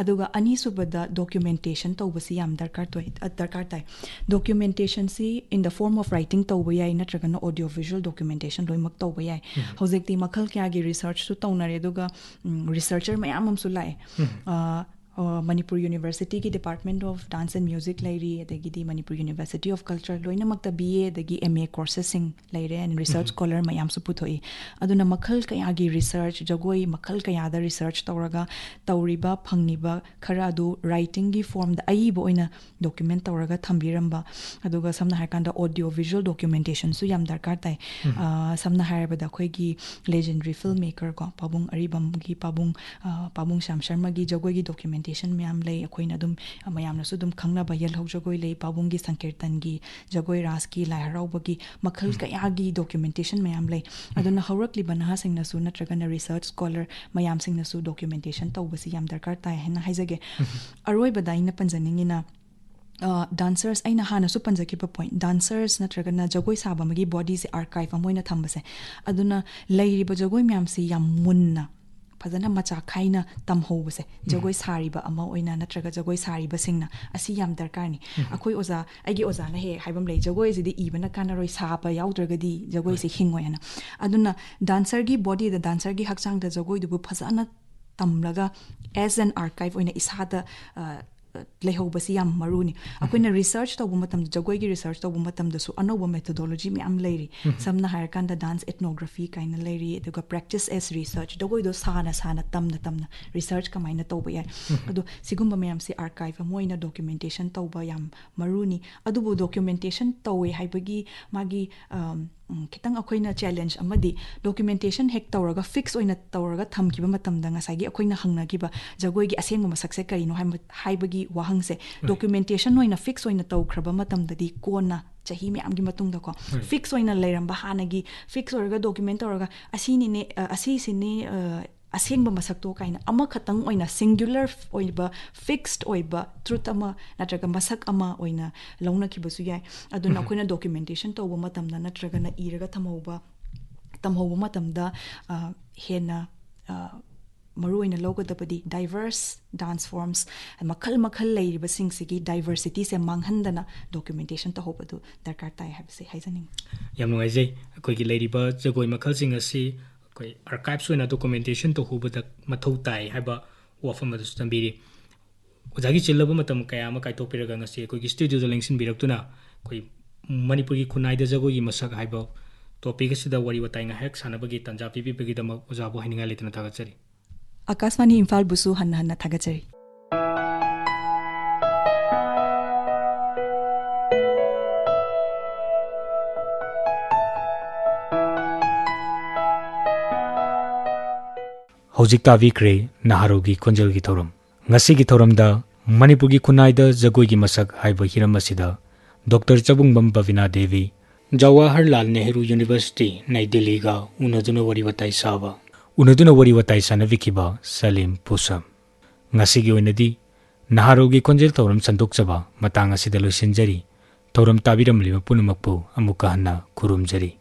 ꯑꯗꯨꯒ ꯑꯅꯤꯁꯨꯕꯗ documentation ꯇꯧꯕꯁꯤ ꯌꯥꯝ ꯗꯔꯀꯥꯔ ꯇꯣꯏ-, ꯑ, ꯗꯔꯀꯥꯔ ꯇꯥꯏ꯫ Documentationꯁꯤ in the form of writing ꯇꯧꯕ ꯌꯥꯏ, ꯅꯠꯇ꯭ꯔꯒꯅ audio visual documentation ꯂꯣꯏꯅꯃꯛ ꯇꯧꯕ ꯌꯥꯏ꯫ ꯍꯧꯖꯤꯛꯇꯤ ꯃꯈꯜ ꯀꯌꯥꯒꯤ researchꯁꯨ ꯇꯧꯅꯔꯦ, ꯑꯗꯨꯒ, ꯎꯝ, researcher ꯃꯌꯥꯝ ꯑꯃꯁꯨ ꯂꯥꯛꯑꯦ꯫ ꯑ, ꯑ, Manipur Universityꯒꯤ Department of Dance and Music ꯂꯩꯔꯤ, ꯑꯗꯒꯤꯗꯤ Manipur University of Culture, ꯂꯣꯏꯅꯃꯛꯇ B A ꯑꯗꯒꯤ M A coursesꯁꯤꯡ ꯂꯩꯔꯦ, and research scholar ꯃꯌꯥꯝꯁꯨ ꯄꯨꯊꯣꯛꯏ꯫ ꯑꯗꯨꯅ ꯃꯈꯜ ꯀꯌꯥꯒꯤ research, ꯖꯒꯣꯏ ꯃꯈꯜ ꯀꯌꯥꯗ research ꯇꯧꯔꯒ ꯇꯧꯔꯤꯕ, ꯐꯪꯉꯤꯕ ꯈꯔ ꯑꯗꯨ writingꯒꯤ formꯗ ꯑꯏꯕ ꯑꯣꯏꯅ document ꯇꯧꯔꯒ ꯊꯝꯕꯤꯔꯝꯕ, ꯑꯗꯨꯒ ꯁꯝꯅ ꯍꯥꯏꯔꯀꯥꯟꯗ audio visual documentationꯁꯨ ꯌꯥꯝ ꯗꯔꯀꯥꯔ ꯇꯥꯏ꯫ ꯑ, ꯁꯝꯅ ꯍꯥꯏꯔꯕꯗ ꯑꯩꯈꯣꯏꯒꯤ legendary filmmaker ꯀꯣ, ꯄꯥꯕꯨꯡ ꯑꯔꯤꯕꯝꯒꯤ ꯄꯥꯕꯨꯡ, ꯑ, ꯄꯥꯕꯨꯡ ꯁ꯭ꯌꯥꯝ ꯁꯔꯃꯒꯤ ꯖꯒꯣꯏꯒꯤ documentation ꯃꯌꯥꯝ ꯂꯩ꯫ ꯑꯩꯈꯣꯏꯅ ꯑꯗꯨꯝ, ꯑ, ꯃꯌꯥꯝꯅꯁꯨ ꯑꯗꯨꯝ ꯈꯪꯅꯕ ꯌꯦꯜꯍꯧ ꯖꯒꯣꯏ ꯂꯩ, ꯄꯥꯕꯨꯡꯒꯤ ꯁꯪꯀꯤꯔꯇꯟꯒꯤ, ꯖꯒꯣꯏ ꯔꯥꯁꯀꯤ, ꯂꯥꯏ ꯍꯔꯥꯎꯕꯒꯤ ꯃꯈꯜ ꯀꯌꯥꯒꯤ documentation ꯃꯌꯥꯝ ꯂꯩ꯫ ꯑꯗꯨꯅ ꯍꯧꯔꯛꯂꯤꯕ ꯅꯍꯥꯁꯤꯡꯅꯁꯨ ꯅꯠꯇ꯭ꯔꯒꯅ research scholar ꯃꯌꯥꯝꯁꯤꯡꯅꯁꯨ documentation ꯇꯧꯕꯁꯤ ꯌꯥꯝ ꯗꯔꯀꯥꯔ ꯇꯥꯏ ꯍꯥꯏꯅ ꯍꯥꯏꯖꯒꯦ꯫ ꯑꯔꯣꯏꯕꯗ ꯑꯩꯅ ꯄꯟꯖꯅꯤꯡꯉꯤꯅ, ꯑ, dancers, ꯑꯩꯅ ꯍꯥꯟꯅꯁꯨ ꯄꯟꯖꯈꯤꯕ point, dancers ꯅꯠꯇ꯭ꯔꯒꯅ ꯖꯒꯣꯏ ꯁꯥꯕ ꯑꯃꯒꯤ bodyꯁꯦ archive ꯑꯃ ꯑꯣꯏꯅ ꯊꯝꯕꯁꯦ꯫ ꯑꯗꯨꯅ ꯂꯩꯔꯤꯕ ꯖꯒꯣꯏ ꯃꯌꯥꯝꯁꯤ ꯌꯥꯝ ꯃꯨꯟꯅ, ꯐꯖꯅ ꯃꯆꯥ ꯈꯥꯏꯅ ꯇꯝꯍꯧꯕꯁꯦ, ꯖꯒꯣꯏ ꯁꯥꯔꯤꯕ ꯑꯃ ꯑꯣꯏꯅ ꯅꯠꯇ꯭ꯔꯒ ꯖꯒꯣꯏ ꯁꯥꯔꯤꯕꯁꯤꯡꯅ, ꯑꯁꯤ ꯌꯥꯝ ꯗꯔꯀꯥꯔꯅꯤ꯫ ꯑꯩꯈꯣꯏ ꯑꯣꯖꯥ, ꯑꯩꯒꯤ ꯑꯣꯖꯥꯅ ꯍꯦꯛ ꯍꯥꯏꯕ ꯑꯃ ꯂꯩ, "ꯖꯒꯣꯏꯁꯤꯗꯤ ꯏꯕꯅ ꯀꯥꯟꯅꯔꯣꯏ, ꯁꯥꯕ ꯌꯥꯎꯗ꯭ꯔꯒꯗꯤ ꯖꯒꯣꯏꯁꯤ ꯍꯤꯡꯉꯣꯏ" ꯍꯥꯏꯅ꯫ ꯑꯗꯨꯅ dancerꯒꯤ bodyꯗ, dancerꯒꯤ ꯍꯛꯆꯥꯡꯗ ꯖꯒꯣꯏꯗꯨꯕꯨ ꯐꯖꯅ ꯇꯝꯂꯒ, as an archive ꯑꯣꯏꯅ ꯏꯁꯥꯗ, ꯑ, ꯂꯩꯍꯧꯕꯁꯤ ꯌꯥꯝ ꯃꯔꯨꯅꯤ꯫ ꯑꯩꯈꯣꯏꯅ ꯔꯤꯁꯔꯆ ꯇꯧꯕ ꯃꯇꯝꯗ, ꯖꯒꯣꯏꯒꯤ ꯔꯤꯁꯔꯆ ꯇꯧꯕ ꯃꯇꯝꯗꯁꯨ ꯑꯅꯧꯕ ꯃꯦꯊꯣꯗꯣꯂꯣꯖꯤ ꯃꯌꯥꯝ ꯂꯩꯔꯤ꯫ ꯁꯝꯅ ꯍꯥꯏꯔꯀꯥꯟꯗ ꯗꯥꯟꯁ ꯑꯦꯊꯅꯣꯒ꯭ꯔꯥꯐꯤ ꯀꯥꯏꯅ ꯂꯩꯔꯤ, ꯑꯗꯨꯒ ꯄ꯭ꯔꯦꯛꯇꯤꯁ ꯑꯦꯁ ꯔꯤꯁꯔꯆ, ꯖꯒꯣꯏꯗꯣ ꯁꯥꯅ ꯁꯥꯅ, ꯇꯝꯅ ꯇꯝꯅ ꯔꯤꯁꯔꯆ ꯀꯃꯥꯏꯅ ꯇꯧꯕ ꯌꯥꯏ꯫ ꯑꯗꯣ ꯁꯤꯒꯨꯝꯕ ꯃꯌꯥꯝꯁꯤ ꯑꯥꯔꯀꯥꯏꯚ ꯑꯃ ꯑꯣꯏꯅ ꯗꯣꯀ꯭ꯌꯨꯃꯦꯟꯇꯦꯁꯟ ꯇꯧꯕ ꯌꯥꯝ ꯃꯔꯨꯅꯤ꯫ ꯑꯗꯨꯕꯨ ꯗꯣꯀ꯭ꯌꯨꯃꯦꯟꯇꯦꯁꯟ ꯇꯧꯋꯦ ꯍꯥꯏꯕꯒꯤ ꯃꯥꯒꯤ, ꯑꯝ, ꯎꯝ, ꯈꯤꯇꯪ ꯑꯩꯈꯣꯏꯅ ꯆꯦꯂꯦꯟꯖ ꯑꯃꯗꯤ, ꯗꯣꯀ꯭ꯌꯨꯃꯦꯟꯇꯦꯁꯟ ꯍꯦꯛ ꯇꯧꯔꯒ ꯐꯤꯛꯁ ꯑꯣꯏꯅ ꯇꯧꯔꯒ ꯊꯝꯈꯤꯕ ꯃꯇꯝꯗ, ꯉꯁꯥꯏꯒꯤ ꯑꯩꯈꯣꯏꯅ ꯍꯪꯅꯈꯤꯕ ꯖꯒꯣꯏꯒꯤ ꯑꯁꯦꯡꯕ ꯃꯁꯛꯁꯦ ꯀꯔꯤꯅꯣ ꯍꯥꯏꯕ, ꯍꯥꯏꯕꯒꯤ ꯋꯥꯍꯪꯁꯦ ꯗꯣꯀ꯭ꯌꯨꯃꯦꯟꯇꯦꯁꯟ ꯑꯣꯏꯅ ꯐꯤꯛꯁ ꯑꯣꯏꯅ ꯇꯧꯈ꯭ꯔꯕ ꯃꯇꯝꯗꯗꯤ, ꯀꯣꯟꯅ ꯆꯍꯤ ꯃꯌꯥꯝꯒꯤ ꯃꯇꯨꯡꯗꯀꯣ, ꯐꯤꯛꯁ ꯑꯣꯏꯅ ꯂꯩꯔꯝꯕ, ꯍꯥꯟꯅꯒꯤ ꯐꯤꯛꯁ ꯑꯣꯏꯔꯒ ꯗꯣꯀ꯭ꯌꯨꯃꯦꯟ ꯇꯧꯔꯒ, ꯑꯁꯤꯅꯤꯅꯦ, ꯑ, ꯑꯁꯤꯁꯤꯅꯦ, ꯑ, ꯑꯁꯦꯡꯕ ꯃꯁꯛꯇꯣ ꯀꯥꯏꯅ ꯑꯃꯈꯛꯇꯪ ꯑꯣꯏꯅ, ꯁꯤꯡꯒ꯭ꯌꯨꯂꯔ ꯑꯣꯏꯕ, ꯐꯤꯛꯁ ꯑꯣꯏꯕ ꯇ꯭ꯔꯨꯠ ꯑꯃ ꯅꯠꯇ꯭ꯔꯒ ꯃꯁꯛ ꯑꯃ ꯑꯣꯏꯅ ꯂꯧꯅꯈꯤꯕꯁꯨ ꯌꯥꯏ꯫ ꯑꯗꯨꯅ ꯑꯩꯈꯣꯏꯅ ꯗꯣꯀ꯭ꯌꯨꯃꯦꯟꯇꯦꯁꯟ ꯇꯧꯕ ꯃꯇꯝꯗ ꯅꯠꯇ꯭ꯔꯒꯅ ꯏꯔꯒ ꯊꯝꯍꯧꯕ, ꯇꯝꯍꯧꯕ ꯃꯇꯝꯗ, ꯑ, ꯍꯦꯟꯅ, ꯑ, ꯃꯔꯨ ꯑꯣꯏꯅ ꯂꯧꯒꯗꯕꯗꯤ ꯗꯥꯏꯚꯔꯁ ꯗꯥꯟꯁ ꯐꯣꯔꯝꯁ, ꯃꯈꯜ ꯃꯈꯜ ꯂꯩꯔꯤꯕꯁꯤꯡꯁꯤꯒꯤ ꯗꯥꯏꯚꯔꯁꯤꯇꯤꯁꯦ ꯃꯥꯡꯍꯟꯗꯅ ꯗꯣꯀ꯭ꯌꯨꯃꯦꯟꯇꯦꯁꯟ ꯇꯧꯍꯧꯕꯗꯨ ꯗꯔꯀꯥꯔ ꯇꯥꯏ ꯍꯥꯏꯕꯁꯦ ꯍꯥꯏꯖꯅꯤꯡꯉꯤ꯫ ꯌꯥꯝ ꯅꯨꯡꯉꯥꯏꯖꯩ꯫ ꯑꯩꯈꯣꯏꯒꯤ ꯂꯩꯔꯤꯕ ꯖꯒꯣꯏ ꯃꯈꯜꯁꯤꯡ ꯑꯁꯤ ꯑꯩꯈꯣꯏ ꯑꯥꯔꯀꯥꯏꯚꯁ ꯑꯣꯏꯅ ꯗꯣꯀ꯭ꯌꯨꯃꯦꯟꯇꯦꯁꯟ ꯇꯧꯍꯧꯕꯗ ꯃꯊꯧ ꯇꯥꯏ ꯍꯥꯏꯕ ꯋꯥꯐꯝ ꯑꯗꯨꯁꯨ ꯊꯝꯕꯤꯔꯤ꯫ ꯑꯣꯖꯥꯒꯤ ꯆꯤꯜꯂꯕ ꯃꯇꯝ ꯀꯌꯥ ꯑꯃ ꯀꯥꯏꯊꯣꯛꯄꯤꯔꯒ ꯉꯁꯤ ꯑꯩꯈꯣꯏꯒꯤ ꯁ꯭ꯇꯨꯗꯤꯑꯣꯗ ꯂꯦꯡꯁꯤꯟꯕꯤꯔꯛꯇꯨꯅ ꯑꯩꯈꯣꯏ ꯃꯅꯤꯄꯨꯔꯒꯤ ꯈꯨꯟꯅꯥꯏꯗ ꯖꯒꯣꯏꯒꯤ ꯃꯁꯛ ꯍꯥꯏꯕ ꯇꯣꯄꯤꯛ ꯑꯁꯤꯗ ꯋꯥꯔꯤ ꯋꯥꯇꯥꯏ ꯉꯥꯏꯍꯥꯛ ꯁꯥꯟꯅꯕꯒꯤ ꯇꯥꯟꯖꯥ ꯄꯤꯕꯤꯕꯒꯤꯗꯃꯛ ꯑꯣꯖꯥꯕꯨ ꯍꯥꯏꯅꯤꯡꯉꯥꯏ ꯂꯩꯇꯅ ꯊꯥꯒꯠꯆꯔꯤ꯫ ꯑꯥꯀꯥꯁꯕꯥꯅꯤ ꯏꯝꯐꯥꯜꯕꯨꯁꯨ ꯍꯟꯅ ꯍꯟꯅ ꯊꯥꯒꯠꯆꯔꯤ꯫ ꯍꯧꯖꯤꯛ ꯇꯥꯕꯤꯈ꯭ꯔꯦ ꯅꯍꯥꯔꯣꯜꯒꯤ ꯈꯣꯟꯖꯦꯜꯒꯤ ꯊꯧꯔꯝ꯫ ꯉꯁꯤꯒꯤ ꯊꯧꯔꯝꯗ ꯃꯅꯤꯄꯨꯔꯒꯤ ꯈꯨꯟꯅꯥꯏꯗ ꯖꯒꯣꯏꯒꯤ ꯃꯁꯛ ꯍꯥꯏꯕ ꯍꯤꯔꯝ ꯑꯁꯤꯗ ꯗꯣꯛꯇꯔ ꯆꯕꯨꯡꯕꯝ ꯕꯕꯤꯅꯥ ꯗꯦꯕꯤ, ꯖꯋꯥꯍꯔꯂꯥꯜ ꯅꯦꯍꯔꯨ ꯌꯨꯅꯤꯚꯔꯁꯤꯇꯤ, ꯅꯩ ꯗꯤꯜꯂꯤꯒ ꯎꯅꯗꯨꯅ ꯋꯥꯔꯤ ꯋꯥꯇꯥꯏ ꯁꯥꯕ, ꯎꯅꯗꯨꯅ ꯋꯥꯔꯤ ꯋꯥꯇꯥꯏ ꯁꯥꯟꯅꯕꯤꯈꯤꯕ ꯁꯂꯤꯝ ꯄꯨꯁꯝ꯫ ꯉꯁꯤꯒꯤ ꯑꯣꯏꯅꯗꯤ ꯅꯍꯥꯔꯣꯜꯒꯤ ꯈꯣꯟꯖꯦꯜ ꯊꯧꯔꯝ ꯁꯟꯗꯣꯛꯆꯕ ꯃꯇꯥꯡ ꯑꯁꯤꯗ ꯂꯣꯏꯁꯤꯟꯖꯔꯤ꯫ ꯊꯧꯔꯝ ꯇꯥꯕꯤꯔꯝꯂꯤꯕ ꯄꯨꯝꯅꯃꯛꯄꯨ ꯑꯃꯨꯛꯀ ꯍꯟꯅ ꯈꯨꯔꯨꯝꯖꯔꯤ꯫